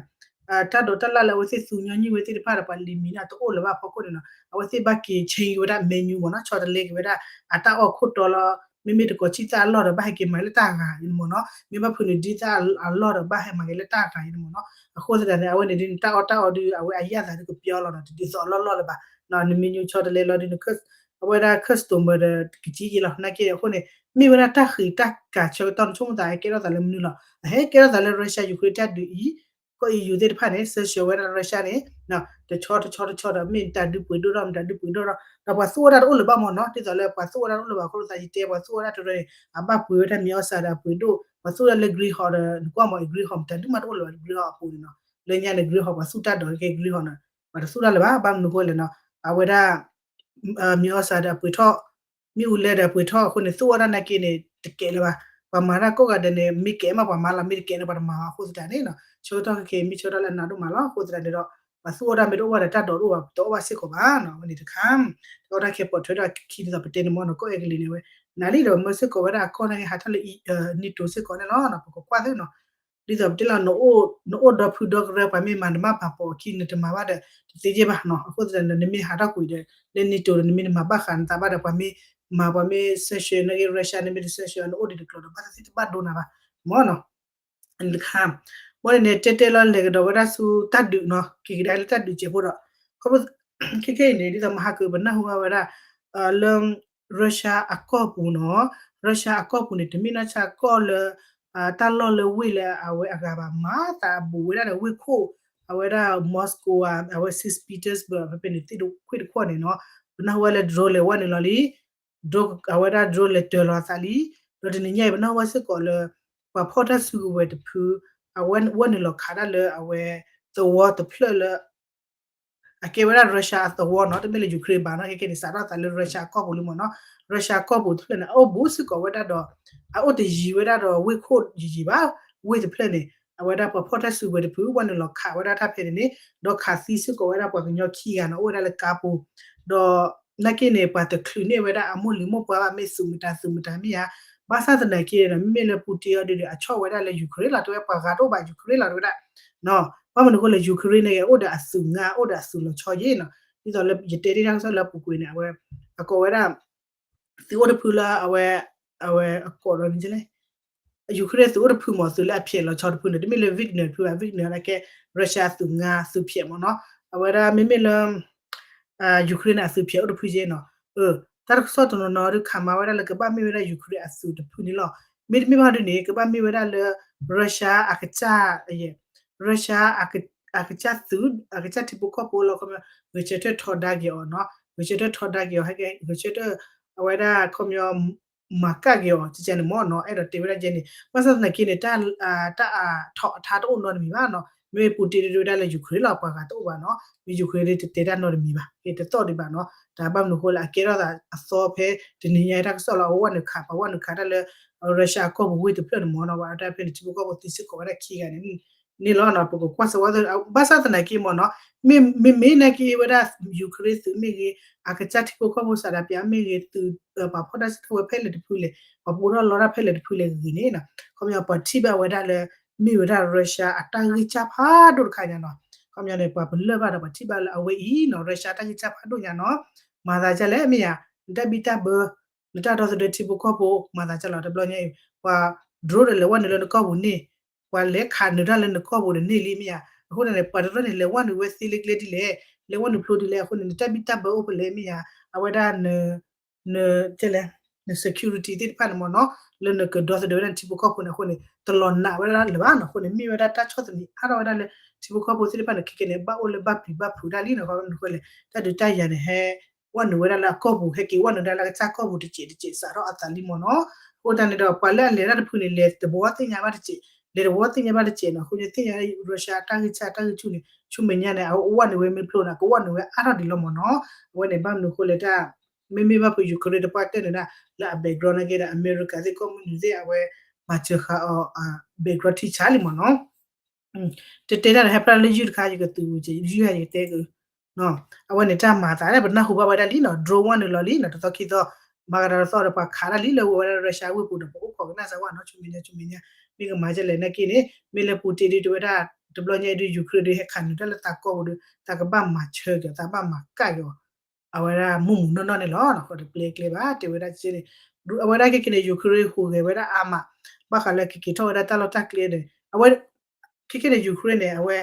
တၢ်ဒိးတၢ်လၣ်လၢအဝဲသ့ၣ်သူညီနုၢ်ဝဲသ့ၣ်တဖၣ်ဒီးပှၤလံၤမံၤန့ၣ် တအိၣ်လၢၤဘၣ်အဖီခိၣ်န့ၣ်နီၤ အဝဲသ့ၣ်ဘၣ်က့ၤ change က့ၤဝဲဒၣ် menu မ့ၢ်နီၤ ဆီတလဲက့ၤဝဲဒၣ် အတၢ်အီၣ်ခိၣ်တီလီၤ မ့မ့ၢ်တကိးဆံသၣ်အလီၢ်ဒီးဘၣ်ဟဲက့ၤမၤလၢတၢ်ဂၤအံၤန့ၣ်မ့ၢ်နီၤ မ့ၢ်ဘၣ်ဖုးန့ၣ်ဒ်သၣ်အလီၢ်ဒီးဘၣ်ဟဲမၤက့ၤလၢတၢ်ဂၤအံၤန့ၣ်မ့ၢ်နီၤ အဃိသတးန့ၣ် အဝဲန့ၣ်ဒ်နတၢ်အီၣ်တၢ်အီဒု အဝဲအယၣ်သးဒုကပျီလီၤနီၤ တဒ်သိးအလီၢ်လီၢ်လၢၤဘၣ် န menu ဆီတလဲလီၤဒု အဝဲဒၣ် customer ဒီးကကံက့ၤလီၤ နာ်က့အဃိန့ၣ် မ့ၢ်ဝဲဒၣ်တၢ်ဃံးတၢ်ကၤဆၢကတီၢ် နဆိကမိၣ်သးဟဲကဲထီၣ်သးလၢမနုၤလီၤ အဟဲကဲထီၣ်သးလၢ Russia Ukraine တၢ်ဒုးအံၤ ကီၢ် E U သ့ၣ်တဖၣ်န့ၣ် sanction ဝဲဒၣ် Russia န့ၣ် တဆီတဆီတဆီဒီး မ့ၢ်တၢ်ဒုးပှ့ၤဒိၣ်ထီၣ် မ့ၢ်တၢ်ဒုးပှ့ၤဒိၣ်ထီၣ် ဒီးပှၤသူၣ်အီၣ်တၢ်တအိၣ်လၢၤဘၣ်မ့ၢ်နီၤ ဒ်သိးလၢပှၤသူၣ်အီၣ်တၢ်တအိၣ်လၢၤဘၣ်အဃိသတး ယတဲပှၤသူၣ်အီၣ်တၢ်တရၢန့ၣ် အဘၣ်ပှ့ၤဝဲဒၣ်မံၤအီၣ်စးဒီးအပှ့ၤဒိၣ် ပှၤသူၣ်အီၣ်တၢ်လၢ green hall ဒီး နကွၢ်မ့ၢ် green hall မ့ၢ်တၢ်ဒုးမးတအိၣ်လၢၤဘၣ် green hall အပူၤန့ၣ်နီၤ လၢညါန့ၣ် green hall ပှၤသူၣ်တၢ်ဒိးကဲ green hall န့ၣ် ပှၤတသူၣ်တၢ်လၢၤဘၣ် ဘၣ်မနုၤအဃိလဲၣ်နီၤ အဝဲဒၣ် မံၤအီၣ်စးဒီးအပှ့ၤထီၣ် မ့ၣ်အူလဲဒီးအပှ့ၤထီၣ်အဃိန့ၣ် သူၣ်အီၣ်တၢ်နာ်က့န့ၣ် တကဲးလၢၤဘၣ်. ပှၤမၤတၢ်ကိးဂၤဒဲးန့ၣ် မ့ၢ်ကဲးမးပှၤမၤလီၤ မ့ၢ်တကဲးန့ၣ် ပှၤတမၤဘၣ်အဃိသတးန့ၣ်နီၤ ဆၢကတီၢ်ခဲက့ၤ မ့ၢ်ဆၢကတီၢ်လၢအနးဒိၣ်မးလီၤ. အဃိသတးန့ၣ်ဒီး ပှၤသူၣ်အီၣ်တၢ်မ့ၢ်တအိၣ်ဘၣ်ဒီး တၢ်ဒိးတအိၣ်ဘၣ် ပတအီၣ်ဘၣ်စ့ၢ်ကီးဘၣ်နီၤ. အဝဲန့ၣ်တခါ တၢ်ကီတၢ်ခဲပိာ်ထွဲဒီးခံဒ်သိးပတဲန့ၣ်မ့ၢ်နီၤ ကီၢ်အဲကလံးန့ၣ်ဝဲ နၤလံဒီးမၢစ့ၢ်ကီးဝဲဒၣ်အကီၢ်နာ်က့ ဟးထီၣ်လၢ NATO စ့ၢ်ကီးန့ၣ်လီၤ. ပကကွၢ်သ့နီၤ ဒ်သိးပတဲလီၤ နအိၣ်ဒီဖုဒီကရၢ ပှၤမ့ၢ်မၤနမ့ၢ်ပာ်ပိာ်အခံ နတမၤဘၣ်ဒီး တသ့က့ၢ်ဘၣ်နီၤ. အဃိသတးန့ၣ် နမ့ၢ်ဟးထီၣ်ကွံာ်ဒီး လၢ NATO ဒီး နမ့ၢ်နမၤဘၣ်ဃးနသးဘၣ်ဒီး ပှၤမ့ၢ်မၤ ပှၤမ့ၢ် sanction နာ်က့ Russia န့ၣ်မ့ၢ်တ sanction နအိၣ်ဒံးတကျိၤဒီး ဘၣ်သ့ၣ်သ့ၣ်တဘၣ်ဒိနၤဘၣ် မ့ၢ်နီၤ. တခါ ဘၣ်န့ၣ် တဲတဲလီၤလဲၤကဒီးဝဲဒၣ်ဆူတၢ်ဒုးနီၤ က့ၤကဒါလၢတၢ်ဒုးစဲးဖိဒီး ခီဖျိ ခဲခဲအံၤန့ၣ် ဒ်သိးမဟါကပနၢ်ဟူဘၣ်ဝဲဒၣ် လၢ Russia အကီၢ်ပူၤနီၤ Russia အကီၢ်ပူၤန့ၣ် တမ့ၢ်နီၢ်ဆါကီၢ်လၢ တၢ်လီၢ်လၢဝ့ၢ်လၢအဝဲအဂၤဘၣ် မၤသးဘူးဝဲဒၣ်ဒီးဝ့ၢ်ခိၣ် အဝဲဒၣ် Moscow ဧါ အဝဲ Saint Petersburg ဖဲဖဲန့ၣ်သ့ၣ်တခွ့ၣ်တခီန့ၣ်နီၤ ပနၢ်ဟူဝဲလၢ drone လဲၤဝဲန့ၣ်လီၤလံ drone အဝဲဒၣ် drone လဲၤတၢၤလီၤအသးလံ ဒီးတနံၤညါအံၤ ပနၢ်ဟူဝဲစ့ၢ်ကီးလၢ ပှၤဖီၣ်တၢ်စုကဝဲၤတဖု အဝဲဝဲနုာ်လီၤခးတၢ်လၢအဝဲ သဝီတဖျၢၣ်လၢ အကဲဝဲဒၣ် Russia အသဝီနီၤ တမ့ၢ်လၢ Ukraine ဘၣ်နီၤ ခဲခဲန့ၣ် စးထီၣ်သးလၢ Russia အကီၢ်ပူၤလံမ့ၢ်နီၤ Russia အကီၢ်ပူၤတဖျၢၣ်န့ၣ် အအိၣ်ဘူးစ့ၢ်ကီးဝဲဒၣ်ဒီး အအိၣ်တယံၤဝဲဒၣ်ဒီးဝ့ၢ်ခိၣ်ယံၤယံၤဘၣ် ဝ့ၢ်တဖျၢၣ်န့ၣ် အဝဲဒၣ်ပှၤဖီၣ်တၢ်စုကဝဲၤတဖု ဝဲနုာ်လီၤခးဝဲဒၣ်တၢ်ဖဲန့ၣ်န့ၣ် ဒီးခးသံစ့ၢ်ကီးဝဲဒၣ်ပှၤကညီခံဂၤနီၤ အိၣ်ဝဲဒၣ်လၢကါပူၤ ဒီးနာ်က့န့ၣ် ပှၤတချုးန့ၢ်ဝဲဒၣ်အမိၢ်လံၤမိၢ်ပှၢ်ဘၣ် မ့ၢ်သုးမတၤသုးမတၤမ့ၢ်ဧါ ဘၣ်ဆၣ်သနာ်က့ဒီး မ့မ့ၢ်လၢ Putin အီၤဒုဒီး အဆီၣ်ဝဲဒၣ်လၢ Ukraine လီၤ တဲဝဲပှၤဂၤတအိၣ်ဘၣ် Ukraine လီၤ တဲဝဲဒၣ် ဘၣ်မနုၤအဃိလဲၣ် Ukraine န့ၣ် အိၣ်ဒီးအသုးငါ အိၣ်ဒီးအသုးလီၤဆီယ့ၣ်နီၤ ဒ်သိးလၢယတဲတ့ၢ်တၢ်ကစီၣ်လၢအပူၤကွံာ်န့ၣ် အဝဲ အကိးဝဲဒၣ် သုးအိၣ်တဖုလၢအဝဲ အဝဲအကိးဒီးန့ၣ်လဲၣ် Ukraine သုးအိၣ်တဖုမ့ၢ် သုးလၢအဖျဲးလီၤဆီတဖုန့ၣ် တမ့ၢ်လၢ Wagner တဖုဘၣ် Wagner န့ၣ်ကဲ Russia အသုးငါသုးဖျဲးမ့ၢ်နီၤ အဝဲဒၣ်မ့မ့ၢ်လၢ Ukraine န့ၣ် အသုးဖျဲးအိၣ်တဖုယ့ၣ်နီၤ အ တၢ်ကစီၣ်တနီၤနီၤဒုးခးမၤဝဲဒၣ်လၢကဘၣ်မ့ၢ်ဝဲဒၣ် Ukraine အသုးတဖုန့ၣ်လီၤ. မ့တမ့ၢ်ဘၣ်ဒုးန့ၣ် ကဘၣ်မ့ၢ်ဝဲဒၣ်လၢ Russia အကစၢ် Russia အကစၢ်သုး အကစၢ်ထံဖိကီၢ်ဖိလီၤ ခီပညီ ဂဲၤဆၢထၢၣ်ထီဒါက့ၤအီၤနီၤ, ဂဲၤဆၢထၢၣ်ထီဒါက့ၤအီၤ ဟဲက့ၤဂဲၤဆၢထၢၣ် အဝဲဒၣ်ခီပညီ မၤကၣ်က့ၤအီၤ ကကဲန့ၣ်မ့ၢ်နီၤ, အဲၣ်ဒိးတဲဝဲဒၣ်ကဲန့ၣ် ဘၣ်ဆၣ်သနာ်က့န့ၣ် တၢ်အထီၣ်အထါတအိၣ်နီတမံၤဘၣ်နီၤ, မ့ၢ်ပူၤတ့ၢ်ဒုးဝဲဒၣ်လၢ Ukraine လီၤ ပှၤဂၤတအိၣ်ဘၣ်နီၤ, မ့ၢ် Ukraine ဒုးတတဲတၢ်နီတမံၤဘၣ် ကဲတသီၣ်ဒံးဘၣ်နီၤ, တၢ်ဘၣ်မနုၤအဃိလဲၣ် အကဲထီၣ်သးအသီဖဲတနံၤညါတၢ်ကစီၣ်လီၤ, အဝဲနုာ်ခး ပှၤဝဲနုာ်ခးတၢ်လၢ Russia အကီၢ်ပူၤဝ့ၢ်တဖျၢၣ်န့ၣ်မ့ၢ်နီၤ, ပှၤတၢ်ဖဲန့ၣ် ထံဖိကီၢ်ဖိသံစ့ၢ်ကီးဝဲဒၣ်ခံဂၤန့ၣ် န့ၣ်လီၤနီၤ, ပကကွၢ်စၢၤဝဲ ဘၣ်ဆၣ်သနာ်က့မ့ၢ်နီၤ, မ့မ့ၢ်နာ်က့ဝဲဒၣ် Ukraine သုးမ့ၢ်ဂ့ၤ, အကစၢ်ထံဖိကီၢ်ဖိ စးဒၣ်ပၠးမ့ၢ်ဂ့ၤ, သုးပာ်ဖှိၣ်တၢ်စုတၢ်ဝဲၤဖဲလဲၣ်တဖုလဲၣ်, ပှၤပအိၣ်ထီၣ်လီတၢ်ဖဲလဲၣ်တဖုလဲၣ်ဂ့ၤန့ၣ်နီၤ, ခီပညီပှၤထံၣ်ဘၣ်ဝဲဒၣ်လၢ မ့ၢ်ဝဲဒၣ် Russia အတၢ်ဂံၢ်စၢ်ဖးဒိၣ်တခါညါနီၤ, ခီပညီန့ၣ် ပှၤပလၢၢ်ဘၣ်ဒီးပှၤထံၣ်ဘၣ်လၢအဝဲအံၤနီၤ Russia အတၢ်ဂံၢ်စၢ်ဖးဒိၣ်ညါနီၤ, မၤသးဒ်လဲၣ်မ့ၢ်ယၤ, နတၢ်ဘံၣ်တၢ်ဘၢ နတၢ်ဒီသဒၢထံဖိကီၢ်ဖိ မၤသးဒ်လဲၣ် တဘျီညါအံၤ ပှၤ drone ဒီးလဲၤဝဲနုာ်လၢနကီၢ်ပူၤန့ၣ်, ပှၤလဲၤခးနုာ်တၢ်လၢနကီၢ်ပူၤဒီးန့ၢ်လံမ့ၢ်ယၤ, အဃိန့ၣ် ပှၤတရၢၢ်န့ၣ် လဲၤဝဲနုာ်ဝဲသ့လၢကျဲဒ်လဲၣ်, လဲၤဝဲနုာ်ဖျိဒ်လဲၣ်, အဃိန့ၣ် နတၢ်ဘံၣ်တၢ်ဘၢအိၣ်ဖဲလဲၣ်မ့ၢ်ယၤ, အဝဲဒၣ် န န တဲလဲၣ် န security သ့ၣ်တဖၣ်န့ၣ်မ့ၢ်နီၤ, လၢနကဒီသဒၢဝဲဒၣ်နထံဖိကီၢ်ဖိန့ၣ်အဃိန့ၣ် တလီၤနာ်ဝဲဒၣ်လၢၤဘၣ်နီၤ, အဃိန့ၣ် မ့ၢ်ဝဲဒၣ်တၢ်ဆီၣ်သနံးအါထီၣ်ဝဲဒၣ်လၢ ထံဖိကီၢ်ဖိသ့ၣ်တဖၣ်န့ၣ် ခဲကဲန့ၣ် ဘၣ်အိၣ်လၢဘၣ်ပျံၤဘၣ်ဖုးတၢ်လံနီၤ, ခီဖျိလၢ တၢ်ဒုးတၢ်ယၤန့ၣ် ဟဲဝဲနုာ်ဝဲဒၣ်လၢအကီၢ်ပူၤ ဟဲက့ၤဝဲနုာ်ဝဲဒၣ်လၢအကစၢ်ကီၢ်ပူၤတစဲးတစဲး စးထီၣ်အသးလံမ့ၢ်နီၤ, အဃိတၢ်န့ၣ်ဒီး ပှၤလၢအလဲၤတၢ်တဖုန့ၣ် လဲၤတဝီသ့ၣ်ညါဘၣ်တစဲး, လဲၤတဝီသ့ၣ်ညါဘၣ်တစဲးနီၤ, အဃိန့ၣ်သ့ၣ်ညါ Russia တၢ်ဂံၢ်စၢ်တၢ်ဂံၢ်ဆူၣ်န့ၣ် ဆူမဲာ်ညါန့ၣ် အဝဲနုာ်ဝဲမ့ၢ်ဖျိန့ၣ် ကဝဲနုာ်ဝဲအါထီၣ်ဒံးလီၤမ့ၢ်နီၤ, အဝဲန့ၣ် ဘၣ်မနုၤအဃိလဲၣ်တၢ် မ့မ့ၢ်ဘၣ်ဖုး Ukraine တပှၢ်တၢၢ်န့ၣ်ဒၣ် လၢအ background နာ်က့ဒီး အမဲရကၤသ့ၣ် ကီၢ်မုၢ်နုာ်သ့ၣ် အဝဲ မၤစၢၤဃာ်အီၤ background ထံဆးလံမ့ၢ်နီၤ, တတဲတၢ်ဒီးဟဲဖျါလၢယုၢ်တခါ ယကသုး ယုၢ်ယၤယကတဲက့ၤ, အဝဲန့ၣ်တၢ်မၤသးဒၣ် ပနၢ်ဟူဘၣ်ဝဲဒၣ်လံနီၤ drone ဝဲနုာ်လီၤလံနီၤ တသီခံသီ, မၤကဒီးတသီဒီး ပှၤခးတၢ်လံလၢဝဲဝဲဒၣ် Russia ဝ့ၢ်ပူၤဒီး ပအိၣ်ခိးကနၣ်စၢၤဝဲနီၤ ဆူမဲာ်ညါ ဆူမဲာ်ညါ, မ့ၢ်ကမၤဒ်လဲၣ်နာ်က့န့ၣ် မ့ၢ်လၢပူၤတ့ၢ်ဒုးတဝဲဒၣ် တဘျီညါအံၤဒုး Ukraine ဒုးဟဲခးနုာ်တၢ်လၢသးကီၢ်ပူၤဒီး သးကဘၣ်မၤဆၢက့ၤအီၤ သးဘၣ်မၤကၣ်က့ၤအီၤ အဝဲဒၣ်မုၢ်မုၢ်နီၢ်နီၢ်န့ၣ်လီၤ. ဃိတပျဲကျဲဘၣ် တဲဝဲဒၣ်က့န့ၣ် အဝဲဒၣ်ခဲက့န့ၣ် Ukraine ဟူးဂဲၤဝဲဒၣ်အါမး ဘၣ်ဃးလၢကက့ၤထီၣ်ဝဲဒၣ်တၢ်လီၢ်တၢ်ကျဲန့ၣ် အဝဲ ခဲကဲန့ၣ် Ukraine န့ၣ် အဝဲ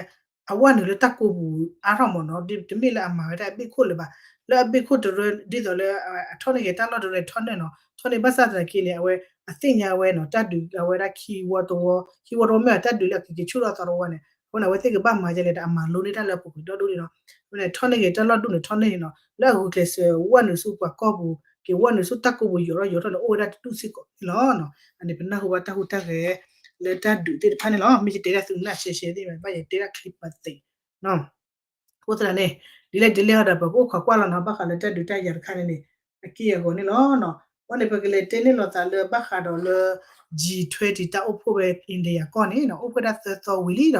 အဝဲနုာ်လၢတၢ်ကိးပူၤအါထီၣ်မ့ၢ်နီၤ တမ့ၢ်လၢအမၤဝဲဒၣ်အဘ့ၣ်ခိၣ်လၢၤဘၣ် လၢအဘ့ၣ်ခိၣ်တရၢ ဒ်သိးလၢ အထီၣ်န့ၢ်က့ၤတၢ်လီၢ်တရၢထီၣ်န့ၢ်နီၤ ထီၣ်န့ၢ်ဘၣ်ဆၣ်သနာ်က့န့ၣ် အဝဲ အသ့ၣ်ညါဝဲနီၤ တၢ်ဒုးအဝဲဒၣ်ခံဝီတဝီ ခံဝီတဝီမ့ၢ်အတၢ်ဒုးလၢအကက့ၤဆူၣ်ထီၣ်သီတဝီန့ၣ် အဃိန့ၣ် အဝဲသ့ၣ်ကဘၣ်မၤဒ်လဲၣ်ဒီး အမၤလိန့ၢ်တၢ်လၢအပူၤကွံာ်ဒီဒူၣ်န့ၣ်နီၤ အဃိန့ၣ် ထီၣ်န့ၢ်က့ၤတၢ်လီၢ်ဒူၣ်န့ၣ် ထီၣ်န့ၢ်န့ၣ်နီၤ လၢအဂုာ်ကျဲးစၢးဝဲနုာ်ဆူပှၤကီၢ်ပူၤ က့ၤဝဲနုာ်ဆူတၢ်ကိးပူၤယိာ်ထီၣ်ယိာ်ထီၣ်န့ၣ် အိၣ်ဝဲဒၣ်တဒူၣ်စ့ၢ်ကီးန့ၣ်လီၤ. အန့ၣ်ပနၢ်ဟူဘၣ်တၢ်ဟူးတၢ်ဂဲၤ လၢတၢ်ဒုးသ့ၣ်တဖၣ်န့ၣ်လီၤ. မ့ၢ်ယတဲဒၣ်သုးနၢ်ရှဲရှဲသ့ၣ်မး ဘၣ်ယတဲဒၣ်ချံပသ့း အဃိသတးန့ၣ် ဒ်လဲၣ်ဒ်လဲၣ်ဒီး ပကအိၣ်ခိးကွၢ်လီၤနီၤ ဘၣ်ဃးလၢတၢ်ဒုးတၢ်ယၤတခါန့ၣ်န့ၣ် အက့ၢ်အဂီၤန့ၣ်လီၤ. အဃိန့ၣ် ပကလဲၤတဲန့ၢ်လိာ်သးလၢဘၣ်ဃးဒီးလၢ G twenty တၢ်အိၣ်ဖှိၣ်ဝဲ India ကီၢ်န့ၣ်နီၤ အိၣ်ဖှိၣ်ဒၣ်သၢသီဝံၤလံဒီး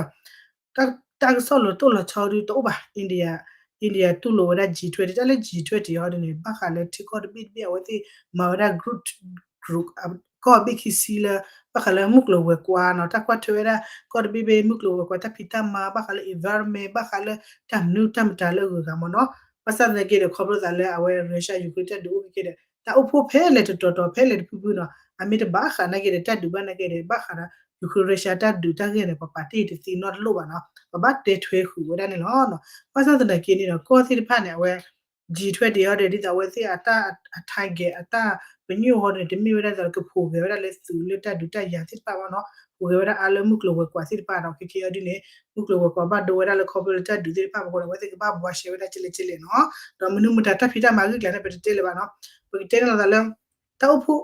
တၢ်ကစီၣ်လၢတအိၣ်လီၤဆီဒုတအိၣ်ဘၣ် India India တူၢ်လိာ်ဝဲဒၣ် G twenty တၢ်လၢ G twenty ဟီဒ်န့ၣ် ဘၣ်ဃးလၢထံကီၢ်တဘ့ၣ်တဘ့ၣ် အဝဲသ့ၣ်မၤဝဲဒၣ် group group ကီၢ်ဘ့ၣ်ခံဆံလၢ ဘၣ်ဃးလၢမုၢ်ကျိၤဝဲၤကွာ်နီၤ တၢ်ကွၢ်ထွဲဝဲဒၣ် ကီၢ်တဘ့ၣ်ဘ့ၣ် မုၢ်ကျိၤဝဲၤကွာ် တၢ်ဖံးတၢ်မၤ ဘၣ်ဃးလၢ environment ဘၣ်ဃးလၢ တၢ်မနုၤတၢ်မတၤလၢအဂုၤအဂၤမ့ၢ်နီၤ ဘၣ်ဆၣ်သနာ်က့ဒီး ခီဖျိသးလၢအဝဲ Russia Ukraine တၢ်ဒုးအိၣ်က့ၤဒီး တၢ်အိၣ်ဖှိၣ်ဖဲလဲၣ်တတီၤတီၤ ဖဲလဲၣ်တဖုဖုနီၤ အမ့ၢ်တဘၣ်ဃးနာ်က့ဒီး တၢ်ဒုးဘၣ်နာ်က့ဒီး ဘၣ်ဃးဒီး Ukraine Russia တၢ်ဒုးတၢ်ဂ့ၢ်န့ၣ် ပပာ်တ့ၢ်တသ့နီတလိၣ်ဘၣ်နီၤ ပဘၣ်တဲထွဲဃုာ်ဝဲဒၣ်န့ၣ်လီၤ. ဘၣ်ဆၣ်သနာ်က့န့ၣ်ဒီး ကီၢ်သ့ၣ်တဖၣ်န့ၣ် အဝဲ G twenty ဟီဒီး ဒ်သိးအဝဲသ့ၣ်အတၢ် အ target အတၢ်ပညိၣ်ဟီဒီးန့ၣ် တမ့ၢ်ဝဲဒၣ်ဒ်သိးလၢကဖီၣ်ဂဲၤဝဲဒၣ်လၢသုးလၢတၢ်ဒုးတၢ်ယၤသ့ၣ်တဖၣ် ဘၣ်နီၤ ဖီၣ်ဂဲၤဝဲဒၣ်အါလၢမုၢ်ကျိၤဝဲၤကွာ်သ့ၣ်တဖၣ်ဒီး ခဲကဲအီၤဒ်န့ၣ် မုၢ်ကျိၤဝဲၤကွာ်ဘၣ်ဒိဝဲဒၣ်လၢခီဖျိလၢတၢ်ဒုးသ့ၣ်တဖၣ်အဃိဒီး အဝဲသ့ၣ်ကဘၣ်ဘှါရှဲဝဲဒၣ်ကလဲာ်ကလဲာ်နီၤ ဒီးမနုၤမတၤတၢ်ဖံးတၢ်မၤဂံၢ်ကျါန့ၣ် ပတတဲလၢၤဘၣ်နီၤ ပကတဲန့ၣ်လီၤသးလၢ တၢ်အိၣ်ဖှိၣ်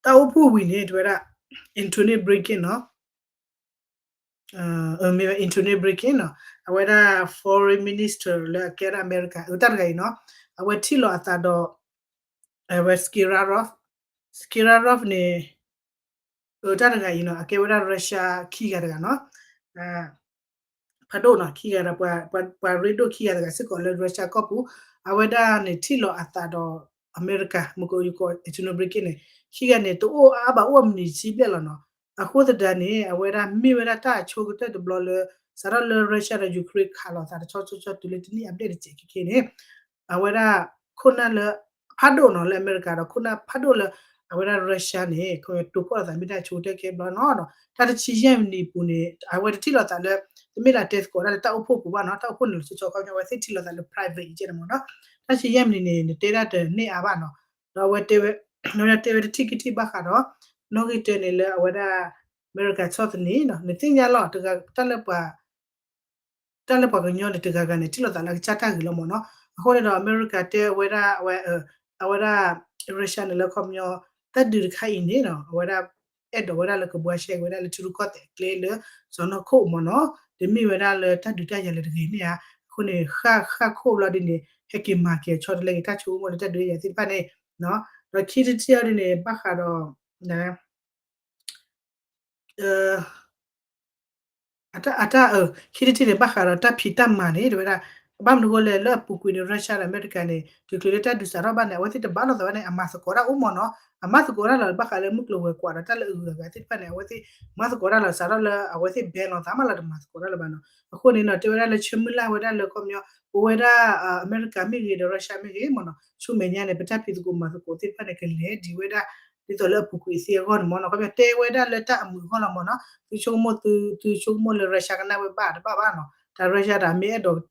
တၢ်အိၣ်ဖှိၣ်ဝံၤန့ၣ် တဝဲဒၣ် Antony Blinken နီၤ မ့ၢ်ဝဲ Antony Blinken နီၤ အဝဲဒၣ် foreign minister လၢအကဲဒၣ်အမဲရကၤ အတၢ်တဂၤအံၤနီၤ အဝဲထံၣ်လိာ်အသးဒီး အဝဲ Skerarov Skerarov န့ၣ် အတၢ်တဂၤအံၤနီၤ အကဲဝဲဒၣ် Russia ခံဂၤတဂၤနီၤ ဖးဒိၣ်နီၤ ခံဂၤဒီး ပှၤရ့ဒိၣ်ခံဂၤတဂၤစ့ၢ်ကီးလၢ Russia ကီၢ်ပူၤ အဝဲဒၣ်န့ၣ်ထံၣ်လိာ်အသးဒီး အမဲရကၤ မုၢ်ကီးယကီး Antony Blinken န့ၣ် ခံဂၤန့ၣ် တအိၣ်အါဘၣ်အိၣ်အမံးနံးဆံဘျဲၣ်လီၤနီၤ အဃိသတးန့ၣ် အဝဲဒၣ်မ့ၢ်ဝဲဒၣ်တၢ်အဆိကတၢၢ်တဘျီလၢ စးထီၣ်လၢ Russia ဒီး Ukraine ခးလိာ်သးတဆီဆီဆီတုၤလၢတနံၣ်အဘျဲၣ်တစဲးခဲခဲန့ၣ် အဝဲဒၣ် ခိၣ်နၢ်လၢ ဖးဒိၣ်နီၤလၢအမဲရကၤဒီး ခိၣ်နၢ်ဖးဒိၣ်လၢ အဝဲဒၣ် Russia န့ၣ် ခီတိၤဖီၣ်လိာ်သးမ့ၢ်တၢ်ဆိကတၢၢ်ခဲဘျီနီၤ တၢ်တဆံယဲၢ်မံးနံးအပူၤန့ၣ် အဝဲတထံၣ်လိာ်သးလၢ တမ့ၢ်လၢတဲသကိးဒၣ်လၢတၢ်အိၣ်ဖှိၣ်ပူၤဘၣ်နီၤ တၢ်အိၣ်ဖှိၣ်န့ၣ်လီၤဆီဆီခီပညီ အဝဲသ့ၣ်ထံၣ်လိာ်သးလၢ private ယဲၢ်န့ၣ်မ့ၢ်နီၤ တၢ်ဆံယဲၢ်မံးနံးန့ၣ် နတဲဒၣ်တန့ၢ်အါဘၣ်နီၤ ဒီးအဝဲတဲဝဲ တဲဝဲတထံၣ်ခံထံၣ်ဘၣ်ဃးဒီး နီၣ်ဂံၢ်တၢန့ၣ်လၢအဝဲဒၣ် အမဲရကၤဆီၣ်သနံးနီၤ နသ့ၣ်ညါလီၤ တၢ်လၢပှၤ တၢ်လၢပှၤကညီန့ၣ် တဂၤဂၤန့ၣ် ထံၣ်လိာ်သးလၢအကစၢ်တၢ်ဂ့ၤလီၤမ့ၢ်နီၤ. အဃိန့ၣ်ဒီး အမဲရကၤတဲဝဲဒၣ် အဝဲ အဝဲဒၣ် Russia န့ၣ်လၢခီပညီ တၢ်ဒုးတခါအံၤန့ၣ်နီၤ အဝဲဒၣ် အဲၣ်ဒိးဝဲဒၣ်လၢကဘှါရှဲက့ၤဝဲဒၣ်လၢထံရူၢ်ကီၢ်သဲးအကျဲလၢ စီၤနီၢ်ခိၣ်မ့ၢ်နီၤ တမ့ၢ်ဝဲဒၣ်လၢတၢ်ဒုးတၢ်ယၤလၢတဂ့ၤန့ၣ်ဧါ. အဃိန့ၣ် ဃၣ် ဃၣ်ခိၣ်ဘျီဒ်န့ၣ် ဟဲက့ၤမၤက့ၤအဆီတလဲက့ၤ တၢ်ဆိကမိၣ်လၢတၢ်ဒုးတၢ်ယၤသ့ၣ်တဖၣ်န့ၣ် ဒီးခံထံၣ်တထံၣ်အီၤဒ်န့ၣ် ဘၣ်ဃးဒီး အတၢ် အတၢ် ခံထံၣ်တထံၣ်န့ၣ် ဘၣ်ဃးဒီးတၢ်ဖံးတၢ်မၤန့ၣ် တဲဝဲဒၣ် ဘၣ်မနုၤအဃိလဲၣ် လၢအပူၤကွံာ်န့ၣ် Russia ဒီးအမဲရကၤန့ၣ် တချုးလၢတၢ်ဒုးစးထီၣ်ဘၣ်န့ၣ် အဝဲသ့ၣ်တဘၣ်လိာ်သးဘၣ်န့ၣ် အမၤသကိးတၢ်အိၣ်မ့ၢ်နီၤ အမၤသကိးတၢ်လီၤ ဘၣ်ဃးလၢမုၢ်ကျိၤဝဲၤကွာ်ဒီးတၢ်လၢအဂုၤအဂၤသ့ၣ်တဖၣ်န့ၣ် အဝဲသ့ၣ်မၤသကိးတၢ်လီၤ စးထီၣ်လၢအဝဲသ့ၣ် ban လီၤသးမးလီၤ တမၤသကိးတၢ်လၢၤဘၣ်နီၤ. အဃိန့ၣ်နီၤ တဲဝဲဒၣ်လၢဆၢမုၢ်လၢ်ဝဲဒၣ်လၢခီပညီ ပဝဲဒၣ် အမဲရကၤမ့ၢ်ဂ့ၤဒီး Russia မ့ၢ်ဂ့ၤမ့ၢ်နီၤ ဆူမဲာ်ညါန့ၣ် ပတၢ်ဖံးသကိးမၤသကိးသ့ၣ်တဖၣ်န့ၣ် ကလဲၤဒံးဝဲဒၣ် ဒ်သိးလၢအပူၤကွံာ်အသ့အဂီၢ်န့ၣ်မ့ၢ်နီၤ ခီပညီတဲဝဲဒၣ်လၢတၢ်အမုာ်အဂီၢ်လီၤမ့ၢ်နီၤ သုဆိကမိၣ်သု သုဆိကမိၣ်လၢ Russia ကနၣ်ဝဲဘၣ်တဘၣ်ဘၣ်နီၤ တၢ် Russia ဒီးမ့ၢ်အဲၣ်ဒိး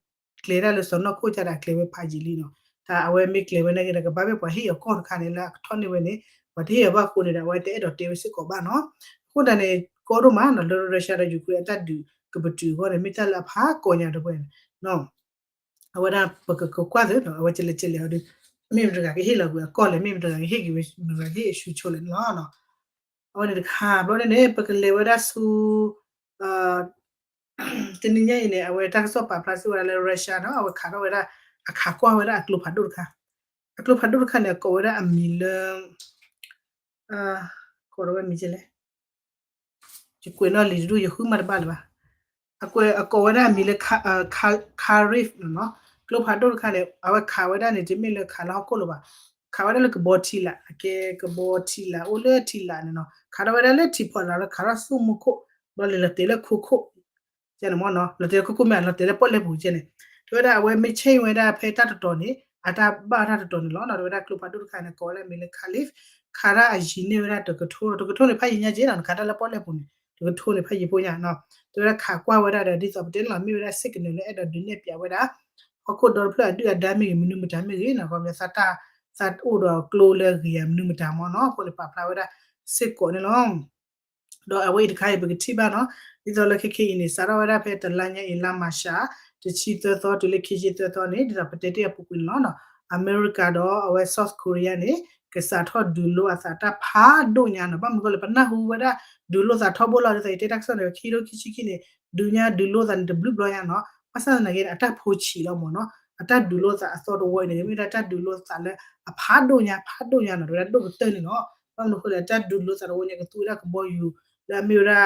ကျဲၤတၢ်လၢစီၤနီၢ်ခိၣ်ကဒီး ကျဲၤဝဲဖးယံာ်လံနီၤ တၢ်အဝဲမ့ၢ်ကျဲၤဝဲန့ၣ်ကဒီး ကဘၣ်မ့ၢ်ပှၤဟ့ၣ်အီၤကီၢ်တခါန့ၣ် လၢအကထီၣ်န့ၢ်ဝဲန့ၣ် ပှၤတဟ့ၣ်အီၤဘၣ်အဃိန့ၣ်ဒီး အဝဲတအဲၣ်ဒိးတဲဝဲစ့ၢ်ကီးဘၣ်နီၤ အဃိသတးန့ၣ် ကီဒိၣ်မးနီၤ လၢ Russia ဒီး Ukraine အတၢ်ဒုးကပတုာ်အဂီၢ်န့ၣ် မ့ၢ်တၢ်လၢအဖးကီညါတဝဲန့ၣ် အဝဲဒၣ်ပကကကွၢ်သုနီၤ အဝဲကလဲၤကလဲၤအီၤဒီး မ့ၢ်မတဂၤကဟ့ၣ်လီၤကွံာ်အကီၢ်လဲၣ် မ့ၢ်မတဂၤကဟ့ၣ်က့ၤဝဲ မတဂၤကဟ့ၣ်အဆူၣ်ဆိလဲၣ်န့ၣ်လီၤ. အဝဲန့ၣ်တခါ ဘျီန့ၣ်န့ၣ် ပကလဲၤဝဲဒၣ်ဆူ တနံၤညါအံၤန့ၣ် အဝဲတၢ်ကစီၣ်ပာ်ဖျါစ့ၢ်ဝဲဒၣ်လၢ Russia နီၤ အဝဲခးထီၣ်ဝဲဒၣ် အခးကွၢ်ဝဲဒၣ်အကျိဖးဒိၣ်တခါ အကျိဖးဒိၣ်တခါန့ၣ် အကိးဝဲဒၣ်အမံၤလၢ ကိးဝဲမံၤကလဲၣ် ယကွဲးနီၣ်လံၤတဒူၣ် ယဃုမၤတဘၣ်လၢၤဘၣ်. အကွဲးအကိးဝဲဒၣ်အမံၤလၢ Kharkiv နီၤ, ကျိဖးဒိၣ်တခါန့ၣ် အဝဲခးဝဲဒၣ်န့ၣ် တမ့ၢ်လၢခးလၢဟီၣ်ခိၣ်လၢၤဘၣ်, ခးဝဲဒၣ်လၢကဘီထံလာ် အကဲကဘီထံလာ် အိၣ်လၢထံလာ်န့ၣ်နီၤ, ခးထီၣ်ဝဲဒၣ်လၢထံဖီလာ်လၢခးထီၣ်ဆူမူခိၣ်, ဘျီလဲၤလီၤတဲာ်လၢခိခိၣ် ကဲန့ၣ်မ့ၢ်နီၤ, လီၤတဲာ်လၢခိခိၣ်မ့ၢ် လီၤတဲာ်လၢပီၣ်လဲၣ်ပူၤကဲန့ၣ်, တဲဝဲဒၣ်အဝဲမ့ၢ်ဆဲဝဲဒၣ်ဖဲတၢ်တတီၤန့ၣ် အတၢ်ဘၣ်တၢ်တတီၤန့ၣ်လီၤ. တဲဝဲဒၣ်ကျိဖးဒိၣ်တခါန့ၣ် ကိးဝဲလၢမံၤလၢ Kharkiv, ခးတၢ်အယံၤန့ၢ်ဝဲဒၣ်တကထိ, တကထိန့ၣ် ဖးယံၤညါက့နီၤ, နခးတၢ်လၢပီၣ်လဲၣ်ပူၤန့ၣ် တကထိန့ၣ် ဖးယံၤဖိညါနီၤ. တဲဝဲဒၣ်ခးကွၢ်ဝဲဒၣ်ဒီး ဒ်သိးပတဲန့ၣ်လီၤ မ့ၢ်ဝဲဒၣ် signal လၢအဲၣ်ဒိးဒုးနဲၣ်ပၠးဝဲဒၣ် ဟီၣ်ခိၣ်ဒီတဖျၢၣ်အဒုၣ်အဒါမ့ၢ်ဂ့ၤ မနုၤမတၤမ့ၢ်ဂ့ၤနီၤ, ခီပညီသးတၢ် သးအိၣ်ဒီးကျိလၢအဂ့ၤဧါ မနုၤမတၤမ့ၢ်နီၤ, အဃိန့ၣ်ပာ်ဖျါဝဲဒၣ်စ့ၢ်ကီးန့ၣ်လီၤ. ဒီးအဝဲအံၤတခါအံၤ ပကထံၣ်ဘၣ်နီၤ, ဒ်သိးလၢခဲခဲအံၤန့ၣ် စးထီၣ်ဝဲဒၣ်ဖဲတလါညါအံၤ လါမၤရှး တဆံသၢသီ တုၤလၢခံဆံသၢသီန့ၣ် ဒ်သိးပတဲတ့ၢ်အပူၤကွံာ်န့ၣ်လီၤ. အမဲရကၤဒီးအဝဲ South Korea န့ၣ် ကစးထီၣ်ဒုးလိအသးတၢ်ဖးဒိၣ်ညါနီၤ, ဘၣ်မနုၤဃိလဲၣ် ပနၢ်ဟူဝဲဒၣ် ဒုးလိသးထီဘိလီၤ, ဒ်သိးယတဲတၢ်ကစီၣ်န့ၣ် ခံထိခံဆံခံန့ၣ် ဒုးညါဒုးလိသးန့ၣ် တဘျုးဘျီညါနီၤ, ဘၣ်ဆၣ်သနာ်က့န့ၣ် အတၢ်ဖိဆံးလီၤမ့ၢ်နီၤ, အတၢ်ဒုးလိသးအသီတဝီအံၤန့ၣ် မ့ၢ်ဝဲဒၣ်တၢ်ဒုးလိသးလၢအဖးဒိၣ်ညါ ဖးဒိၣ်ညါနီၤ, တဲဝဲဒၣ်ဒိၣ်ကတၢၢ်န့ၣ်လီၤ. ဘၣ်မနုၤဃိလဲၣ် တၢ်ဒုးလိသးတဝီညါ ကသူဝဲဒၣ်ကဘီယူၤ လၢအမ့ၢ်ဝဲဒၣ်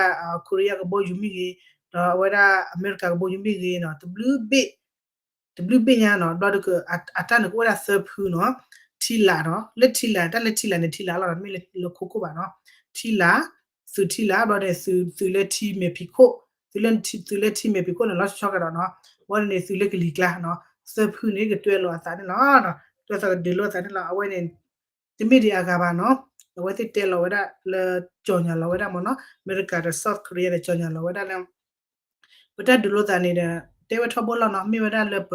Korea ကဘီယူၤမ့ၢ်ဂ့ၤ, ဒီးအဝဲဒၣ်အမဲရကၤကဘီယူၤမ့ၢ်ဂ့ၤနီၤ, တဘျုးဘ့ၣ် တဘျုးဘ့ၣ်ညါနီၤ, ဘျီဒီး အတၢ်န့ၣ်ကအိၣ်ဝဲဒၣ်သၢဖုနီၤ, ထံလာ်နီၤ, လၢထံလာ် တၢ်လၢထံလာ်န့ၣ် ထံလာ်လီၤ မ့ၢ်လၢခိခိၣ်ဘၣ်နီၤ, ထံလာ်, သုးထံလာ် ဘျီန့ၣ် သုးလၢထံမဲာ်ဖံးခိၣ်, သုးလၢထံမဲာ်ဖံးခိၣ်န့ၣ် လီၤဆီဆီကဒီးနီၤ, ဘျီန့ၣ် သုးလၢကလံၤကျါနီၤ, သၢဖုန့ၣ် ကတွဲလီၤအသးန့ၣ်လီၤ, တွဲသးကဒုးလိအသးန့ၣ်လီၤ, အဝဲန့ၣ် တမ့ၢ်ဒံးအဂၤဘၣ်နီၤ, အဝဲသ့ၣ်တဲလီၤဝဲဒၣ်လၢ ကြေညာလီၤဝဲဒၣ်မ့ၢ်နီၤ, အမဲရကၤဒီး South Korea န့ၣ် ကြေညာလီၤဝဲဒၣ်လၢ ပတၢ်ဒုးလိသးန့ၣ်ဒီး တဲဝဲထီဘိလီၤနီၤ, မ့ၢ်ဝဲဒၣ်လၢပ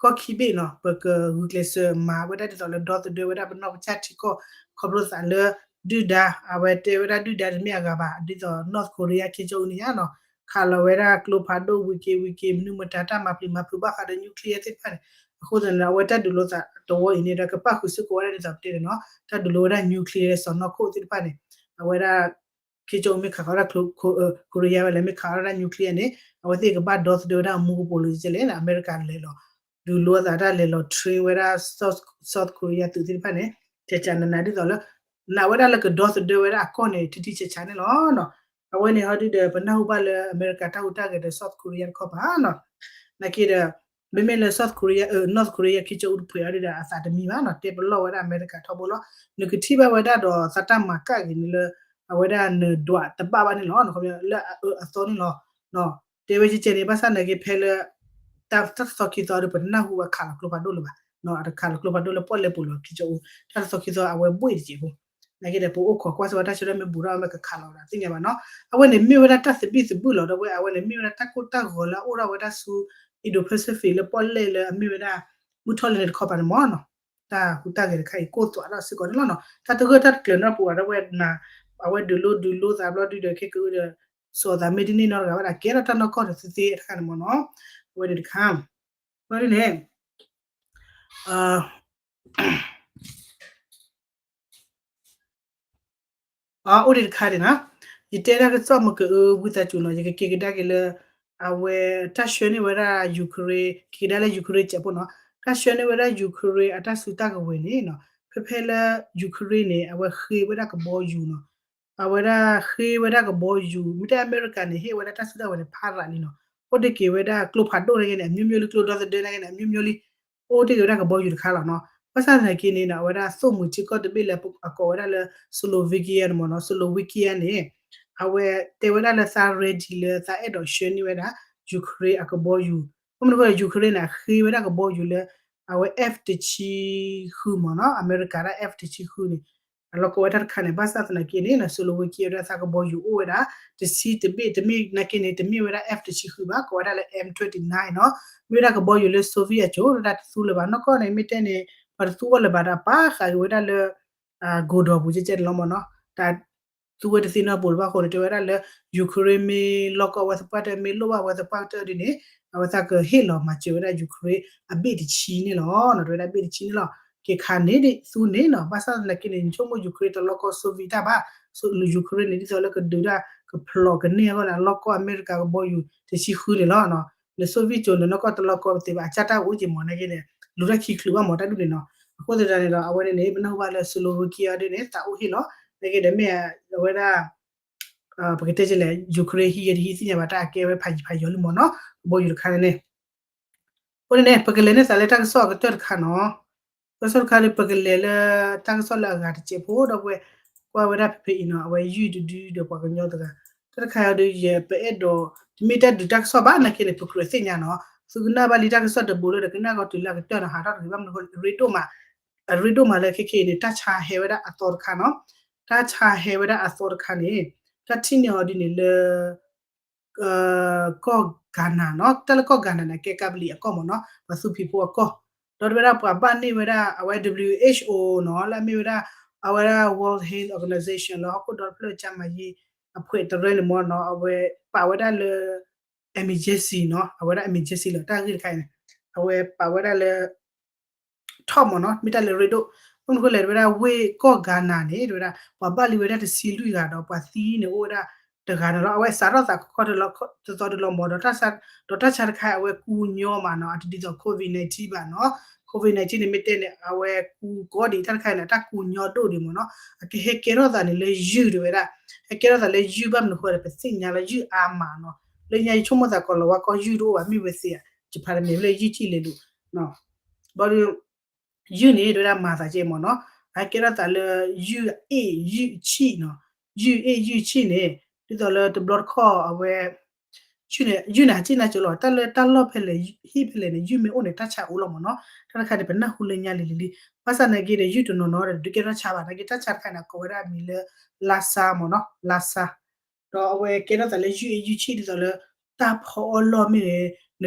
ကီၢ်ခံဘ့ၣ်နီၤ, ပကဂုာ်ကျဲးစၢးမၤဝဲဒၣ်ဒ်သိးလၢဒီသဒၢဝဲဒၣ်ပနီၢ်ကစၢ်ထံကီၢ် ခီဖျိသးလၢ ဒုၣ်ဒါ, အဝဲတဲဝဲဒၣ်ဒုၣ်ဒါတမ့ၢ်အဂၤဘၣ်, ဒ်သိး North Korea Kim Jong Un န့ၣ်ညါနီၤ, ခးလီၤဝဲဒၣ်ကျိဖးဒိၣ်ဝံၤက့ၤဝံၤက့ၤ မနုၤမတၤတၢ်မၤပျံၤမၤဖုးဘၣ်ဃးဒီး nuclear သ့ၣ်တဖၣ်န့ၣ်, အဃိသတးန့ၣ် အဝဲတၢ်ဒုးလိသးတဝီအံၤန့ၣ်ဒီး ကပၣ်ဃုာ်စ့ၢ်ကီးဝဲဒၣ်ဒ်သိးပတဲန့ၣ်နီၤ, တၢ်ဒုးလိဝဲဒၣ် nuclear စီၤနီၢ်ခိၣ်သ့ၣ်တဖၣ်န့ၣ်, အဝဲဒၣ် Kim Jong Un မ့ၢ်ခးဃီၤဝဲဒၣ် Korea ဝဲလဲၣ် မ့ၢ်ခးဃီၤဝဲဒၣ် nuclear န့ၣ် အဝဲသ့ၣ်ကဘၣ်ဒီသဒၢဝဲဒၣ်အမူကပိာ်လိၤကလဲၣ်န့ၣ် အမဲရကၤလဲၤလီၤ ဒုးလိအသးတၢ်လဲၤလီၤ train ဝဲဒၣ် South Korea သုးသ့ၣ်တဖၣ်န့ၣ် ကကနနဒ်သိးလၢ နာ်ဝဲဒၣ်လၢကဒီသဒၢဝဲဒၣ်အကီၢ်န့ၣ် ထံထံဆးဆးန့ၣ်လီၤ. အဝဲန့ၣ်ဟီဒုဒီး ပနၢ်ဟူဘၣ်လၢအမဲရကၤတၢ်ဟူးတၢ်ဂဲၤဒီး South Korea တခီပၤနီၤ, နာ်က့ဒီး မ့မ့ၢ်လၢ South Korea, North Korea Kim Jong Un တဖုအံၤဒုဒီး အသးတမံဘၣ်နီၤ, တဲပလီၢ်ဝဲဒၣ်အမဲရကၤထီဘိလီၤ. နကထံၣ်ဘၣ်ဝဲဒၣ်ဒီးသးတၢ်မၤကၣ်ဂ့ၤန့ၣ်လၢ အဝဲဒၣ်နဒွးတဘၣ်ဘၣ်န့ၣ်လီၤ, လၢအအၢအသီန့ၣ်လီၤ. တဲဝဲကဲကဲန့ၣ် ဘၣ်ဆၣ်နာ်က့ဖဲလၢ တၢ်တသီခံသီဒီး ပတနၢ်ဟူဝဲခးလီၤကျိဖးဒိၣ်လၢၤဘၣ်, အတခးလီၤကျိဖးဒိၣ်လၢပီၣ်လဲၣ်ပူၤလီၤ Kim Jong Un, တၢ်တသီခံသီအဝဲဘှ့ၣ်တက့ၢ်ဖိ နာ်က့ဒီး ပအိၣ်ခိးကွၢ်စၢၤဝဲတၢ်ဆၢထၢၣ်မ့ၢ်ဘူးထီၣ်မ့ၢ်ကခးလီၤဝဲဒၣ်သ့ၣ်ညါဘၣ်နီၤ. အဝဲန့ၣ်မ့ၢ်ဝဲဒၣ်တၢ်သဘံၣ်သဘုၣ်လီၤ ဒီးဝဲအဝဲန့ၣ်မ့ၢ်ဝဲဒၣ်တၢ်ကိၢ်တၢ်ဂီၤလၢအအိၣ်ထီၣ်ဝဲဒၣ်ဆူ Indo-Pacific လၢပီၣ်လဲၣ်လၢအမ့ၢ်ဝဲဒၣ် မုၢ်ထီၣ်လၢန့ၣ်တခီပၤန့ၣ်မ့ၢ်နီၤ. တၢ်ဟူးတၢ်ဂဲၤတခါအံၤ ကိၢ်သွးထီၣ်စ့ၢ်ကီးန့ၣ်လီၤနီၤ. တၢ်တဂၢၢ်တၢ်တကျၢၤနီတပူၤ အဝဲဒၣ်ဝဲ အဝဲဒုးလိဒုးလိသးဘျီဒုဒီး ခဲကဒီး စီၤသးမ့ၢ်တန့ၢ်နီတဂၤဝဲဒၣ် ကဲထီၣ်တၢ်နီၢ်ကီၢ်တသ့သ့တခါန့ၣ်မ့ၢ်နီၤ. အဝဲန့ၣ်တခါ ဘျီဒ်န့ၣ် အိၣ်ဒံးတခါန့ၣ်နီၤ, ယတဲဒၣ်ကစီၣ်မ့ၢ်ကအၢဝံသးစူၤနီၤ, ယကက့ၤကဒါက့ၤလၢ အဝဲတၢ်ဆှၢန့ၢ်ဝဲဒၣ် Ukraine က့ၤကဒါလၢ Ukraine ကဲးဖိနီၤ, တၢ်ဆှၢန့ၢ်ဝဲဒၣ် Ukraine အတၢ်စုတၢ်ကဝဲၤန့ၣ်နီၤ, ဖဲဖဲလၢ Ukraine န့ၣ် အဝဲဃ့ဝဲဒၣ်ကဘီယူၤနီၤ, အဝဲဒၣ်ဃ့ဝဲဒၣ်ကဘီယူၤ မ့ၢ်တၢ်အမဲရကၤန့ၣ် ဟ့ၣ်ဝဲဒၣ်တၢ်စုတၢ်ကဝဲၤန့ၣ် ဖးရးလံနီၤ, အိၣ်တ့ၢ်က့ၤဝဲဒၣ်ကျိဖးဒိၣ်န့ၣ်ဂ့ၤန့ၣ် အမျိုးမျိုးလံ, ကျိဒီသဒၢန့ၣ်ဂ့ၤန့ၣ် အမျိုးမျိုးလံ အိၣ်တ့ၢ်က့ၤဝဲဒၣ်ကဘီယူၤတခါလီၤနီၤ. ဘၣ်ဆၣ်သနာ်က့န့ၣ်နီၤ အဝဲဒၣ်သိၣ်မှံၤထံကီၢ်တဘ့ၣ်လၢအကိးဝဲဒၣ်လၢ Slovakia န့ၣ်မ့ၢ်နီၤ, Slovakia န့ၣ် အဝဲတဲဝဲဒၣ်လၢသး ready လၢသးအဲၣ်ဒိးဆှၢန့ၢ်ဝဲဒၣ် Ukraine အကဘီယူၤ, ဘၣ်မနုၤအဃိ Ukraine န့ၣ် အဃ့ဝဲဒၣ်ကဘီယူၤလၢ အဝဲ F တဆံဃုမ့ၢ်နီၤ, အမဲရကၤဒၣ် F တဆံဃုန့ၣ် အလီၢ်ကိးဝဲဒၣ်တခါန့ၣ်, ဘၣ်ဆၣ်သနာ်က့န့ၣ်နီၤ Slovakia ဝဲဒၣ်သးကဘီယူၤအိၣ်ဝဲဒၣ် တဆံတဘ့ၣ် တမ့ၢ်နာ်က့န့ၣ် တမ့ၢ်ဝဲဒၣ် F တဆံဃုဘၣ်, ကိးဝဲဒၣ်လၢ M twenty-nine နီၤ, မ့ၢ်ဝဲဒၣ်ကဘီယူၤလၢ Soviet အစိၤ တၢ်တသူလၢၤဘၣ်, နီၢ်ကီၢ်န့ၣ် မ့ၢ်တဲန့ၣ် ပှၤတသူအီၤလၢၤဘၣ်ဒီး ပာ်ဃာ်က့ၤဝဲဒၣ်လၢ ကိးဒီးပူၤကဲကဲန့ၣ်လီၤမ့ၢ်နီၤ, တၢ် သူဝဲတသ့နီတပူၤလၢၤဘၣ်အဃိန့ၣ် တဲဝဲဒၣ်လၢ Ukraine မ့ၢ်လီၢ်ကီၢ်ဝဲသပှၢ်တၢၢ် မ့ၢ်လိၣ်ဘၣ်ဝဲသပှၢ်တၢၢ်ဒ်န့ၣ် အဝဲသးကဟ့ၣ်လီၤမၤစၢၤဝဲဒၣ် Ukraine အဘ့ၣ်တဆံန့ၣ်လီၤ, တဲဝဲဒၣ်ဘ့ၣ်တဆံန့ၣ်လီၤ, က့ၤခးန့ၣ်ဒ်သူန့ၣ်နီၤ, ဘၣ်ဆၣ်သနာ်က့န့ၣ် နဆိကမိၣ် Ukraine တလီၢ်ကီၢ် Soviet တၢ်ဘၣ်, Ukraine န့ၣ် ဒ်သိးလၢကဒုးတၢ်ကဖျိးကန့ၢ်အဂီၢ်န့ၣ် အလီၢ်ကီၢ်အမဲရကၤကဘီယူၤတဆံဃုန့ၣ်လီၤ, လၢ Soviet ကၠိၤန့ၣ် နီၢ်ကီၢ်တလီၢ်ကီၢ်ပသ့ဘၣ် အကၢ်တၢ်အိၣ်က့ၤမ့ၢ်နာ်က့န့ၣ် လူၤတၢ်ခံချုးဘၣ်မ့ၢ်တၢ်ဒ်န့ၣ်နီၤ, အဃိသတးန့ၣ်ဒီး အဝဲန့ၣ်န့ၣ် ပနၢ်ဟူဘၣ်လၢ Slovakia ဒ်န့ၣ် သးအိၣ်ဟ့ၣ်လီၤ, နာ်က့ဒီးမ့ၢ်အဝဲဒၣ် ပကတဲကလဲၣ် Ukraine ဟံးယဲတဟံးသ့ၣ်ညါဘၣ် တၢ်အကဲဝဲဖးယံၤဖးယီၤလံမ့ၢ်နီၤ, ကဘီယူၤတခါန့ၣ်န့ၣ်, အဃိန့ၣ်န့ၣ် ပကလဲၤန့ၢ်သးလၢတၢ်ကစီၣ်အကတၢၢ်တခါနီၤ, တၢ်ကစီၣ်တခါဒီး ပကလဲၤလၢတၢ်ကစီၣ်လၢအဂၤတစဲးဖိဒီး ပဝဲကွၢ်ဝဲဒၣ်ဖဲဖဲအံၤနီၤ, အဝဲယုၢ်တဒုဒီးပှၤကညီတဂၤ, တၢ်တခါအံၤဒီး ယပအဲၣ်ဒိး တမ့ၢ်တၢ်ဒုးတၢ်ကစီၣ်ဘၣ်နာ်က့န့ၣ် ပကြၢးသ့ၣ်ညါနီၤ, သုကနၣ်ဘၣ်လံတၢ်ကစီၣ်တဘိလၢဒီး ကနၣ်ကီတုၤလၢအကတၢၢ်နီၤ ဟးထီၣ်တဂ့ၤ, ဘၣ်မနုၤအဃိ အရ့ဒိၣ်မး အရ့ဒိၣ်မးလၢခဲခဲအံၤန့ၣ် တၢ်ဆါဟဲဝဲဒၣ်အသီတခါနီၤ, တၢ်ဆါဟဲဝဲဒၣ်အသီတခါန့ၣ် တၢ်ထံၣ်န့ၢ်အီၤဒ်န့ၣ်လၢ ကီၢ် Ghana နီၤ, တၢ်လၢကီၢ် Ghana န့ၣ် ကဲကါဘလံးအကီၢ်မ့ၢ်နီၤ, ပှၤသူဖံးဖိအကီၢ်, ဒီးတဲဝဲဒၣ်ပှၤဘၣ်န့ၢ်ဝဲဒၣ် အဝဲ W H O နီၤ, လၢအမ့ၢ်ဝဲဒၣ် အဝဲဒၣ် World Health Organization လၢဟီၣ်ခိၣ်ဒီတဖျၢၣ်ကၠါမၤယ့ၤအဖှဲးတရၢန့ၣ်မ့ၢ်နီၤ, အဝဲပာ်ဝဲဒၣ်လၢ emergency နီၤ, အဝဲဒၣ် emergency လီၤ, တၢ်ဂ့ၢ်တခါအံၤန့ၣ် အဝဲပာ်ဝဲဒၣ်လၢ top မ့ၢ်နီၤ, မ့ၢ်တၢ်လၢအရ့ဒိၣ်, ဘၣ်မနုၤအဃိလဲၣ် တဲဝဲဒၣ်ဝ့ၢ်ကီၢ် Ghana န့ၣ် တဲဝဲဒၣ် ပှၤဘၣ်လံဝဲဒၣ်တဆံလွံၢ်ဂၤဒီး ပှၤသံန့ၣ်အိၣ်ဝဲဒၣ်တဂၤန့ၣ်လီၤ, အဝဲစးထီၣ်သးခီခီတသီတလီၤမ့ၢ်ဒီး ဒီးတၢ်ဆါတခါအံၤ အဝဲကူညီမးနီၤ, အတဒ်သိး COVID nineteen ဘၣ်နီၤ, COVID nineteen န့ၣ် မ့ၢ်တဲန့ၣ် အဝဲကူကီဒံး, တၢ်တခါအံၤန့ၣ် အတၢ်ကူညီဒိၣ်ဒံးမ့ၢ်နီၤ, အကဟဲကဲထီၣ်သးန့ၣ်လၢယုၢ်တဲဝဲဒၣ်, ဟဲကဲထီၣ်သးလၢယုၢ် ဘၣ်မနုၤအဃိဒီး ပသ့ၣ်ညါလၢယုၢ်အါမးနီၤ, လၢညါယဆိကမိၣ်သး ကီၤလၤဝါကီၢ်ယုၢ်တအိၣ်ဘၣ် မ့ၢ်ဝဲသ့ဧါ, ယဖးတမ့ၢ်လၢယုၢ်ကံၣ်လဲၤဒိၣ် ဘၣ်ဒီး ယုၢ်န့ၣ် တဲဝဲဒၣ်မၤသးကဲမ့ၢ်နီၤ, အကဲထီၣ်သးလၢယုၢ်အ့ၣ်ယုၢ်ဆံၣ်နီၤ, ယုၢ်အ့ၣ်ယုၢ်ဆံၣ်န့ၣ် ဒ်သိးလၢတဘျီတခီၣ်အဝဲ ယုၢ်န့ၣ် ယုၢ်န့ၣ် ဟးက့ၣ်နၢ်ကၠိလီၤ, တၢ်လၢတၢ်လီၢ်ဖဲလဲၣ် ဟံၣ်ဖဲလဲၣ်န့ၣ် ယုၢ်မ့ၢ်အိၣ်န့ၣ် တၢ်ဆါအိၣ်လီၤမ့ၢ်နီၤ, တၢ်တခါန့ၣ် ပနၢ်ဟူလၢညါလံၤလံၤလံ, ဘၣ်ဆၣ်နာ်က့ဒီး ယုၢ်တနီၤနီၤဒီး ဒုးကဲထီၣ်ဆါဘၣ်, နာ်က့တၢ်ဆါတခါန့ၣ် အကိးဝဲဒၣ်အမံၤလၢ Lassa မ့ၢ်နီၤ, Lassa ဒီးအဝဲကဲထီၣ်သးလၢယုၢ်အ့ၣ်ယုၢ်ဆံၣ် ဒ်သိးလၢ တၢ်ဖီအီၣ်လီၢ်မ့ၢ်ဂ့ၤ, န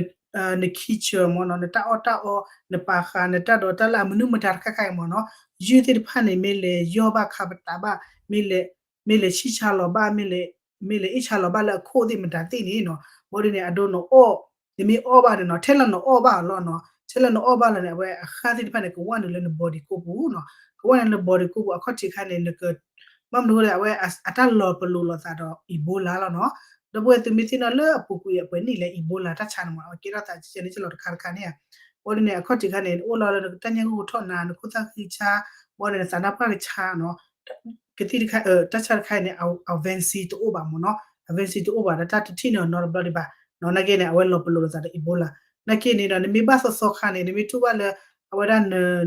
န kitchen မ့ၢ်နီၤ, နတၢ်အီၣ်တၢ်အီ, နပာ်ဃာ် နတၢ်ဒိးတၢ်လၢအမနုၤမတၤတခါခါအံၤမ့ၢ်နီၤ, ယုၢ်သ့ၣ်တဖၣ်န့ၣ် မ့ၢ်လဲၤယီၢ်ဘၣ်ခါပတာ်ဘၣ်, မ့ၢ်လဲၤ မ့ၢ်လဲၤဆံၣ်ဆါလီၤဘၣ်, မ့ၢ်လဲၤ မ့ၢ်လဲၤအ့ၣ်ဆါလီၤဘၣ်လၢအခိၣ်သ့ၣ်မတၤသ့ၣ်န့ၣ်နီၤ, ဘၣ်ဒီးန့ၣ် အဒိ နအီၣ် နမ့ၢ်အီၣ်ဘၣ်န့ၣ်နီၤ, ထဲလၢနအီၣ်ဘၣ်အီၤလီၤနီၤ, ထဲလၢနအီၣ်ဘၣ်လီၤန့ၣ် အဝဲအဃၢ်သ့ၣ်တဖၣ်န့ၣ် ကဝၢ်နုာ်လၢန body ကိၣ်ပူၤနီၤ, ကဝၢ်နုာ်လၢ body ကိၣ်ပူၤ အခီၣ်ထံးခါန့ၣ် နက ဘၣ်မနုၤအဃိလဲၣ် အဝဲအတၢ်လီၤပလိာ်လိာ်သးဒီး Ebola လီၤနီၤ, ဒီပုၢ်ဝဲၢ်သုမ့ၢ်သ့ၣ်နီၣ်လၢအပူၤကွံာ်အပှဲၤနံၣ်လဲၣ် Ebola တၢ်ဆါန့ၣ်မ့ၢ်နီၤ, အကဲထီၣ်သးကဲန့ၣ်ကလီၤတခါတခါန့ၣ်ဧါ, ဘၣ်ဒီးန့ၣ် အခီၣ်ထံးခါန့ၣ် အိၣ်လီၤလၢနတၢ်ညၣ်ဂိၢ်ကထီၣ်နၤ နခိၣ်သၣ်ဃံဆါ, ဘၣ်ဒီးန့ၣ် နသးနါပှၢ်ကဆါနီၤ, ကသံၣ်တခါ တၢ်ဆါတခါအံၤန့ၣ် အ vaccine တအိၣ်ဘၣ်မ့ၢ်နီၤ, အ vaccine တအိၣ်ဘၣ်ဒီး တၢ်တထံၣ်န့ၢ်အီၤနီတဘျီဒံးဘၣ်, နာ်က့န့ၣ် အဝဲလီၤပလိာ်လိာ်သးဒီး Ebola, နာ်က့န့ၣ်ဒီး နမ့ၢ်ဘၣ်သီသီခါန့ၣ် နမ့ၢ်ထူၣ်ဘၣ်လၢ အဝဲဒၣ်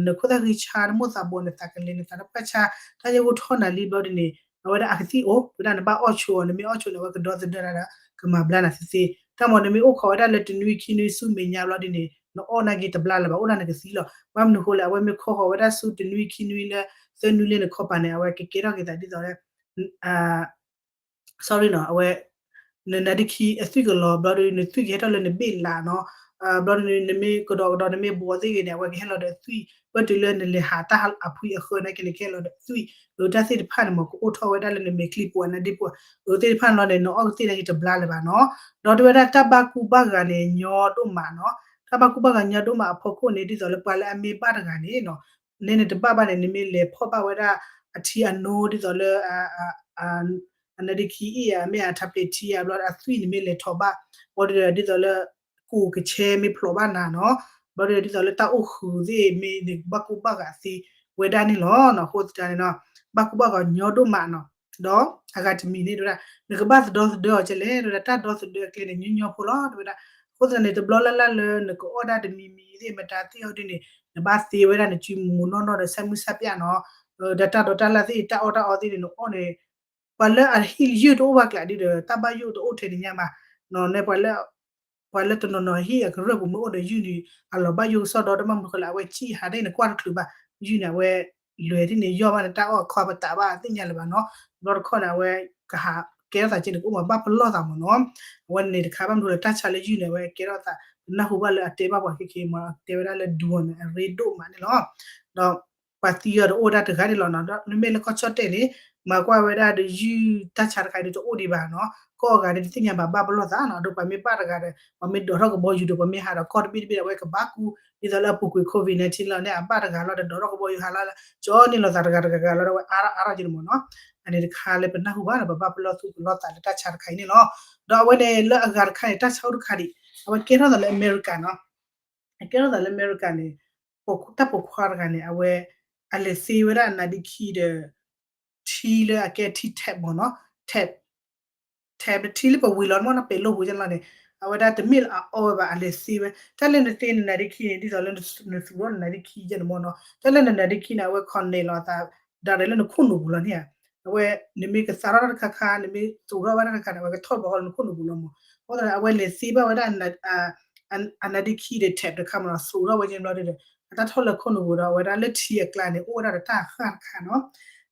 နခိၣ်သၣ်ဃံဆါ နမိၢ်သးဘိ နသးကလဲၤ နသးနါပှၢ်ဆါ, တၢ်ညၣ်ဂိၢ်ထီၣ်နၤလံဘျီဒ်န့ၣ် အဝဲဒၣ်အကသံၣ်အိၣ် ဝဲဒၣ်နဘၣ်အီၣ်ဆိးအီၤ, နမ့ၢ်အီၣ်ဆိးန့ၣ် အဝဲကဒီသဒၢနၤဒီး ကမၤဘျါနၤသ့သ့, တၢ်မ့ၢ် နမ့ၢ်အိၣ်ခိးဝဲဒၣ်လၢတနွံခံနွံဆူမဲာ်ညါဘျီဒ်န့ၣ် နအီၣ်နာ်က့တဘျါလၢၤဘၣ် အိၣ်ဒၣ်နကသံလီၤ, ဘၣ်မနုၤအဃိလဲၣ် အဝဲမ့ၢ်ခိးဃီၤဝဲဒၣ်ဆူတနွံခံနွံလၢ သၢနွံလၢနခီပၤန့ၣ် အဝဲကကဲထီၣ်က့ၤသးဒ်သိးလၢ sorry နီၤ, အဝဲ နနါဒ့ခံအသွံၣ်ကလီၤဘျီဒီး နသွံၣ်ကဟဲထီၣ်လၢနဘ့ၣ်လးနီၤ, ဘျီဒုးနမ့ၢ်ကဒီးကဒီး နမ့ၢ်ဘှီသ့ၣ်ဂ့ၤန့ၣ် အဝဲကဟဲလီၤဒီးအသွံၣ်, ဘၣ်တုၤလၢနလဲၤဟးတၢ်အဖှံအဃၢန့ၣ်က့န့ၣ် ကဟဲလီၤဒီးအသွံၣ်, အတၢ်သ့ၣ်တဖၣ်န့ၣ်မ့ၢ် ကအိၣ်ထီၣ်ဝဲဒၣ်လၢနမဲာ်ချံပူၤအနါဒ့ပူၤ, အသ့ၣ်တဖၣ်န့ၣ်လီၤန့ၣ် နအီၣ်ကသ့ၣ်န့ၣ်က့တဘျါလၢၤဘၣ်နီၤ. ဒီးတဲဝဲဒၣ်တၢ်ဘၣ်ကူဘၣ်ဂာ်န့ၣ်ညီဒိၣ်မးနီၤ. တၢ်ဘၣ်ကူဘၣ်ဂာ်ညီဒိၣ်မးအဖီခိၣ်န့ၣ် ဒ်သိးလၢပှၤလၢအမ့ၢ်ဘၣ်တဂၤန့ၣ်နီၤ, နဲနတဘၣ်ဘၣ်န့ၣ် နမ့ၢ်လဲၤဖီၣ်ဘၣ်ဝဲဒၣ်အထံအနိ ဒ်သိးလၢ အနါဒ့ခံအ့ၣ်ဧါ မ့ၢ်အထးပျဲၤထံဧါ ဘျီအသွံၣ်န့ၣ်မ့ၢ်လဲၤထီၣ်ဘၣ်, ဘျီဒီးဒ်သိးလၢ ကိၣ်ကဆဲမ့ၢ်ဖျိးဘၣ်နၤနီၤ, ဘျီဒီးဒ်သိးလၢတၢ်အိၣ်ဃုာ်သ့ၣ်မ့ၢ်န့ၣ် ဘၣ်ကူဘၣ်ဂာ်သ့ဝဲဒၣ်န့ၣ်လီၤ. အဃိသတးန့ၣ်နီၤ ဘၣ်ကူဘၣ်ဂာ်ညီဒိၣ်မးနီၤ. ဒီးအဂၤတမံၤန့ၣ်တဲဝဲဒၣ် နကဘၣ်သဒီသဒၢအီၤကလဲၣ် တဲဝဲဒၣ် တၢ်ဒီသဒၢအကျဲန့ၣ် ညီညီဖိလီၤ တဲဝဲဒၣ်. အဃိသတးန့ၣ် တဘျီလၢ်လၢ်လၢနကအီၣ်ဒၣ်တမံၤမံၤသ့ၣ် မတၤသ့ၣ်အီၤဒ်န့ၣ် နဘၣ်သ့ဝဲဒၣ်နစုမူနီၢ်နီၢ်ဒီး ဆၢမုၢ်ဆၢပျဲနီၤ. ဒီးတၢ်ဒိးတၢ်လၢ်သ့ၣ် တၢ်အီၣ်တၢ်အီသ့ၣ်န့ၣ် နအီၣ်န့ၣ် ပှၤလၢအဟံၣ်ယုၢ်တအိၣ်ဘၣ်ကျါဒ်ဒီး တၢ်ဘၣ်ယိၣ်တအိၣ်ထဲန့ၣ်ညါမးနီၤ, နဲပှၤလၢ ပှၤလၢတနီၤနီၤဟံၣ်အကရၢၢ်ပူၤမ့ၢ်အိၣ်ဒီးယုၢ်န့ၣ် အလီၤဘၣ်ယိၣ်ကစီၣ်ဒီး တၢ်ဘၣ်မနုၤဃိလၢအဝဲကံၣ်ဟးဒ်န့ၣ် ကွၢ်တချုးဘၣ်, ယုၢ်န့ၣ် အဝဲလွဲၤဒ်န့ၣ် ယီၢ်ဘၣ်န့ၣ် တၢ်အီၣ်အခီပတာ်ဘၣ်သ့ၣ်ညါလၢၤဘၣ်နီၤ. ဘျီတခီန့ၣ် အဝဲကဟးကဲထီၣ်သးက့န့ၣ် ကအိၣ်မးဘၣ်ပလီၢ်သးမ့ၢ်နီၤ. အဝဲန့ၣ်တခါ ဘၣ်မနုၤဃိလၢတၢ်ဆါလၢယုၢ်န့ၣ် အဝဲကဲထီၣ်သး ပနၢ်ဟူဘၣ်လၢအတဲဘၣ်ပှၤခဲက့ၤမ့ၢ် တဲဝဲဒၣ်လၢဒူအီၤန့ၣ် အရ့ဒိၣ်မးန့ၣ်လီၤ. ဒီး ပှၤသံအီၤတအိၣ်ဝဲဒၣ်တဂၤန့ၣ်လီၤနီၤ. ဒီးမ့မ့ၢ်လၢကီၢ်ကၠီၣ်တဲၣ်န့ၣ် မၤကွၢ်ဝဲဒၣ်ဒီးယုၢ်တၢ်ဆါတခါဒီးတအိၣ်ဒံးဘၣ်နီၤ. ကီၢ်အဂၤဒီးတသ့ၣ်ညါဘၣ် ဘၣ်ပလီၢ်သးနီၤ. ဒီးပှၤမ့ၢ်ဘၣ်တဂၤဒီး ပှၤမ့ၢ်ဒိးထီၣ်ကဘီယူၤဒီး ပှၤမ့ၢ်ဟးဒီးကီၢ်တဘ့ၣ်တဘ့ၣ်ဒီး အဝဲကဘၣ်ကူ ဒ်သိးလၢအပူၤကွံာ် COVID nineteen လီၤန့ၣ် အဘၣ်တဂၤလီၤဒီး ဒိးထီၣ်ကဘီယူၤဟးလီၤလၢ ကၠီန့ၣ်လီၤသးတဂၤတဂၤဂၤလီၤဒီး အဝဲအါထီၣ်အါထီၣ်က့န့ၣ်မ့ၢ်နီၤ. အန့ၣ်တခါလၢပနၢ်ဟူဘၣ်ဒီး ပဘၣ်ပလီၢ်သူၣ်ပလီၢ်သးလၢတၢ်ဆါတခါအံၤန့ၣ်လီၤ. ဒီးအဝဲန့ၣ်လၢအဂၤတခါန့ၣ် တၢ်ဆါအိၣ်တခါဒံး အဝဲကဲထီၣ်သးလၢအမဲရကၤနီၤ. အကဲထီၣ်သးလၢအမဲရကၤန့ၣ် တၢ်ပိာ်ခွါတဂၤန့ၣ် အဝဲ အလဲၤသ့ဝဲဒၣ်အနါဒ့ခံဒီး ထံလၢအကဲထံ tap မ့ၢ်နီၤ, tap, tap ထံလၢပဝံၤလီၤမ့ၢ်နီၤ ပဲာ်လိၣ်ပူၤကလီၤန့ၣ် အဝဲဒၣ်တမ့ၢ်လၢအအီၣ်ဝဲဘၣ် အလဲၤသ့ဝဲ. တၢ်လၢနသ့နနါဒ့ခံန့ၣ် ဒ်သိးလၢနသူၣ်ထီၣ်နနါဒ့ခံယဲန့ၣ်မ့ၢ်နီၤ, တၢ်လၢနနါဒ့ခံန့ၣ် အဝဲ connect လီၤအသး direct လၢနခိၣ်နူာ်ပူၤလီၤန့ၣ်ဧါ. အဝဲ နမ့ၢ်ကသးထီၣ်တၢ်တခါခါ နမ့ၢ်သူၣ်ထီၣ်ဘၣ်တၢ်တခါန့ၣ် အဝဲကထီၣ်ဘၣ်ဃီလၢနခိၣ်နူာ်ပူၤလီၤမ့ၢ်. အဃိသတးန့ၣ် အဝဲလဲၤသ့ဘၣ်ဝဲဒၣ် အနါဒ့ခံဒီး tap တခါမ့ၢ်နီၤ သူၣ်ထီၣ်ဝဲက့ၤဘျီဒီး အတၢ်ထီၣ်လၢခိၣ်နူာ်ပူၤဒီး အဝဲဒၣ်လၢထံအကျါန့ၣ် အိၣ်ဝဲဒၣ်ဒီးတၢ်ဃၢ်တခါနီၤ.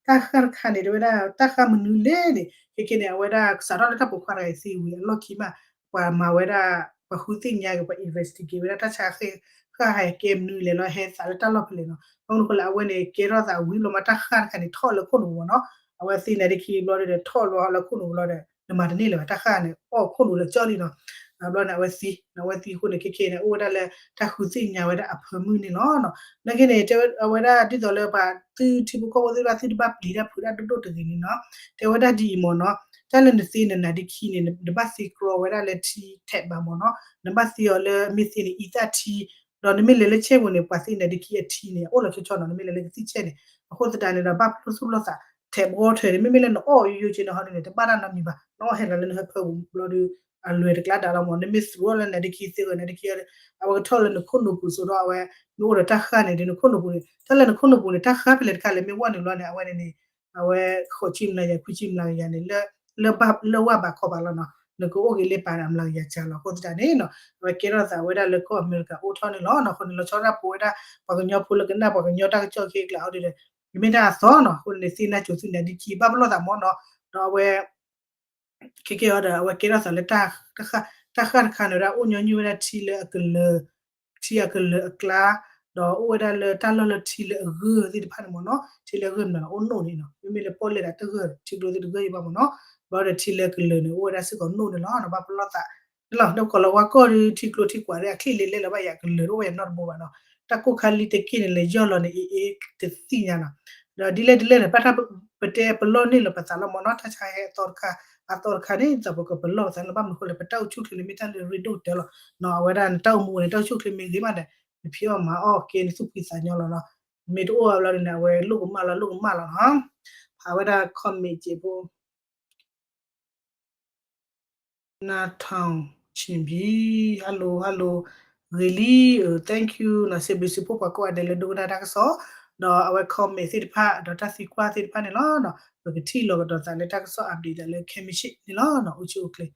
တၢ်ဃၢ်တခါန့ၣ် တဲဝဲဒၣ် တၢ်ဃၢ်မနုၤလဲၣ်န့ၣ် ခဲက့န့ၣ် အဝဲဒၣ်စးထီၣ်လၢတၢ်ပိာ်ခွါတဂၤအံၤသံဝံၤအလီၢ်ခံမး ပှၤမၤဝဲဒၣ် ပှၤဃုသ့ၣ်ညါက့ၤ ပှၤ investigate ဝဲဒၣ်တၢ်ဆါဃၢ်ဟဲကဲမနုၤလဲၣ်လီၤ ဟဲသးလၢတၢ်လီၢ်ဖဲလဲၣ်နီၤ. ဘၣ်မနုၤဃိလၢအဝဲန့ၣ် ကဲထီၣ်သးဝံၤလီၤမး တၢ်ဃၢ်တခါန့ၣ် ထီၣ်လၢခိၣ်နူာ်ပူၤမ့ၢ်နီၤ. အဝဲသ့နါဒ့ခံဘျီဒီး ထီၣ်လီၤလၢခိၣ်နူာ်ပူၤလီၤဒီး နမၤတန့ၢ်လၢၤဘၣ် တၢ်ဃၢ်န့ၣ် အီၣ်ခိၣ်နူာ်လၢကၠီလံနီၤ. ဘျီန့ၣ် အဝဲသံ အဝဲသံအဃိန့ၣ် ခဲက့န့ၣ် အိၣ်ဝဲဒၣ်လၢတၢ်ဃုသ့ၣ်ညါဝဲဒၣ်အဖၢမုၢ်န့ၣ်လီၤ. နာ်က့န့ၣ် တဲဝဲဒၣ်ဒ်သိးလၢပှၤသုထံဖိကီၢ်ဖိသ့ၣ်တဖၣ် သုတဘၣ်ပျံၤတၢ်ဖုးတၢ်ဒိၣ်ဒိၣ်တဂ့ၤန့ၣ်နီၤ. တဲဝဲဒၣ်ဒ်အံၤမ့ၢ်နီၤ, တၢ်လၢနသ့နနါဒ့ခံန့ၣ် နတဘၣ်သ့ကြီဝဲဒၣ်လၢထံ tap ဘၣ်မ့ၢ်နီၤ. နဘၣ်သ့အီၤလၢမ့ၢ်သ့န့ၣ် အံသၣ်ထံ, ဒီးနမ့ၢ်လဲၤလၢဆဲပူၤန့ၣ် ပှၤသ့နါဒ့ခံအထံန့ၣ် အအိၣ်လီၤဆီဆီနီၤ နမ့ၢ်လဲၤလၢကသံၣ်ဆဲန့ၣ်. အဃိသတးန့ၣ်ဒီး ဘၣ်ပလီၢ်သူၣ်ပလီၢ်သး tap water န့ၣ် မ့မ့ၢ်လၢနအီၣ်ယိယိက့န့ၣ်ဟီဒ်န့ၣ် တဘၣ်တၢ်နီတမံၤဘၣ် နအီၣ်ဟဲလီၤလၢနဟၢဖၢပူၤဘျီဒီး အလွဲၢ်တကျါဒၣ်လီၤမ့ၢ် နမ့ၢ်သူၣ်ထီၣ်လၢနါဒ့ခံသ့ဂီၤနါဒ့ခံ အဝဲကထီၣ်လၢနခိၣ်နူာ်ပူၤစိဒီး အဝဲ မ့ၢ်အိၣ်ဒီးတၢ်ဃၢ်န့ၣ်ဒီး နခိၣ်နူာ်ပူၤန့ၣ် တၢ်လၢနခိၣ်နူာ်ပူၤန့ၣ် တၢ်ဃၢ်ဖဲလဲၣ်တခါလဲၣ် မ့ၢ်ဝဲနုာ်လီၤန့ၣ် အဝဲန့ၣ်န့ၣ် အဝဲဃိးဆံမျးကယၤ ခွံဆံမျးကယၤန့ၣ် လၢ လၢဝၢ်ဘးခီပၤလီၤနီၤ နကအိၣ်က့ၤလၢပၤဒီးမျးကယၤကၢ်လီၤ. အဃိသတးန့ၣ်နီၤ အဝဲကဲထီၣ်သးဝဲဒၣ်လၢကီၢ်အမဲရကၤအိၣ်ထီၣ်န့ၣ်လီၤ. အဃိန့ၣ် လီၤဆီဒၣ်တၢ်ဖိဝဲဒၣ် ပှၤကညီဖိလၢကနၣ်ပှၤကညီတၢ်ကစီၣ်ခဲအံၤကျါအီၤဒီး မ့ၢ်တၢ်အသီနီၤ. အဃိန့ၣ် သ့နါစိၤသ့နါဒ့ခံ ဘၣ်ပလီၢ်သးမ့ၢ်နီၤ. ဒီးအဝဲ ခဲကဲအီၤဒီး အဝဲကဲထီၣ်သးလၢ တၢ်ဃၢ်တခါန့ၣ်ဝဲဒၣ် အိၣ်ညီနုၢ်ဝဲဒၣ်ထံလၢအကလၢၤ ထံအကလၢၤအကျါ, ဒီးအိၣ်ဝဲဒၣ်လၢတၢ်လီၢ်လၢထံလၢအဂၢၢ်သ့ၣ်တဖၣ်န့ၣ်မ့ၢ်နီၤ, ထံလၢအဂၢၢ်မ့ၢ်နီၤ အိၣ်နိၣ်န့ၣ်နီၤ, မ့မ့ၢ်လၢပီၣ်လဲၣ်ဒၣ်တဂၢၢ် ထံကျိသ့ၣ်တဂၢၢ်အံၤဘၣ်မ့ၢ်နီၤ, ဘျီဒီးထံလၢအကလၢၤန့ၣ် အိၣ်ဝဲဒၣ်စ့ၢ်ကီးနိၣ်န့ၣ်လီၤ. ဘၣ်ပလီၢ်သးန့ၣ်လီၤ. ဒီးကလီၤဝါကီၢ်ဒီးထံကျိထံကွာ်ဒီးအချံၣ်လဲလဲၣ်လီၤဘၣ်ယၤ ကလၢၤတအိၣ်ဝဲယၤနီတဘိဘၣ်နီၤ, တၢ်ကိၢ်ခါလံတက့ၢ်န့ၣ် လဲၤယီၢ်လီၤန့ၣ် အ့ၣ်အ့ၣ်တသ့ၣ်ညါနီၤ. ဒီးဒ်လဲၣ်ဒ်လဲၣ်န့ၣ် ဘၣ်တၢ်ပတဲပလီၢ်န့ၢ်လီၤပသးလီၤမ့ၢ်နီၤ, တၢ်ဆါဟဲအသီတခါ အသီတခါန့ၣ် ဒ်သိးပကပလီၢ်ပသးန့ၣ် ဘၣ်မနုၤအဃိလဲၣ် ပတၢ်အိၣ်ဆူၣ်ချ့န့ၣ် မ့ၢ်တၢ်လၢအရ့ဒိၣ်ကတၢၢ်လီၤ. အဝဲဒၣ်နတၢ်အိၣ်မူန့ၣ် တၢ်အိၣ်ဆူၣ်ချ့မ့ၢ်ဂ့ၤမးဒီး နဖံးအီၣ်မၤအီၣ်ကဲန့ၣ် သူၣ်ဖှံသးညီလီၤနီၤ. မ့ၢ်တအိၣ်အဘျီန့ၣ် အဝဲလိၣ်ကမၣ်လီၤ လိၣ်ကမၣ်လီၤနီၤ. ဖးဝဲဒၣ် comment က့ဖိ နါထီၣ်ဆံၣ်ဘံ hello hello ဂ့ၤလံ thank you နီၤ, စံးဘျုးစံးဖှိၣ်ပှၤကိးဂၤဒဲးလၢဒိကနၣ်တၢ်ကစီၣ် ဒီးအဝဲ comment သ့ၣ်တဖၣ် ဒီးတၢ်သံကွၢ်သ့ၣ်တဖၣ်န့ၣ်လီၤ. ပကထံၣ်လိာ်ကဒီးသးလၢတၢ်ကစီၣ် update သးလၢခဲမုၢ်ဆ့ၣ်န့ၣ်လီၤ. အိၣ်ဆူၣ်အိၣ်ချ့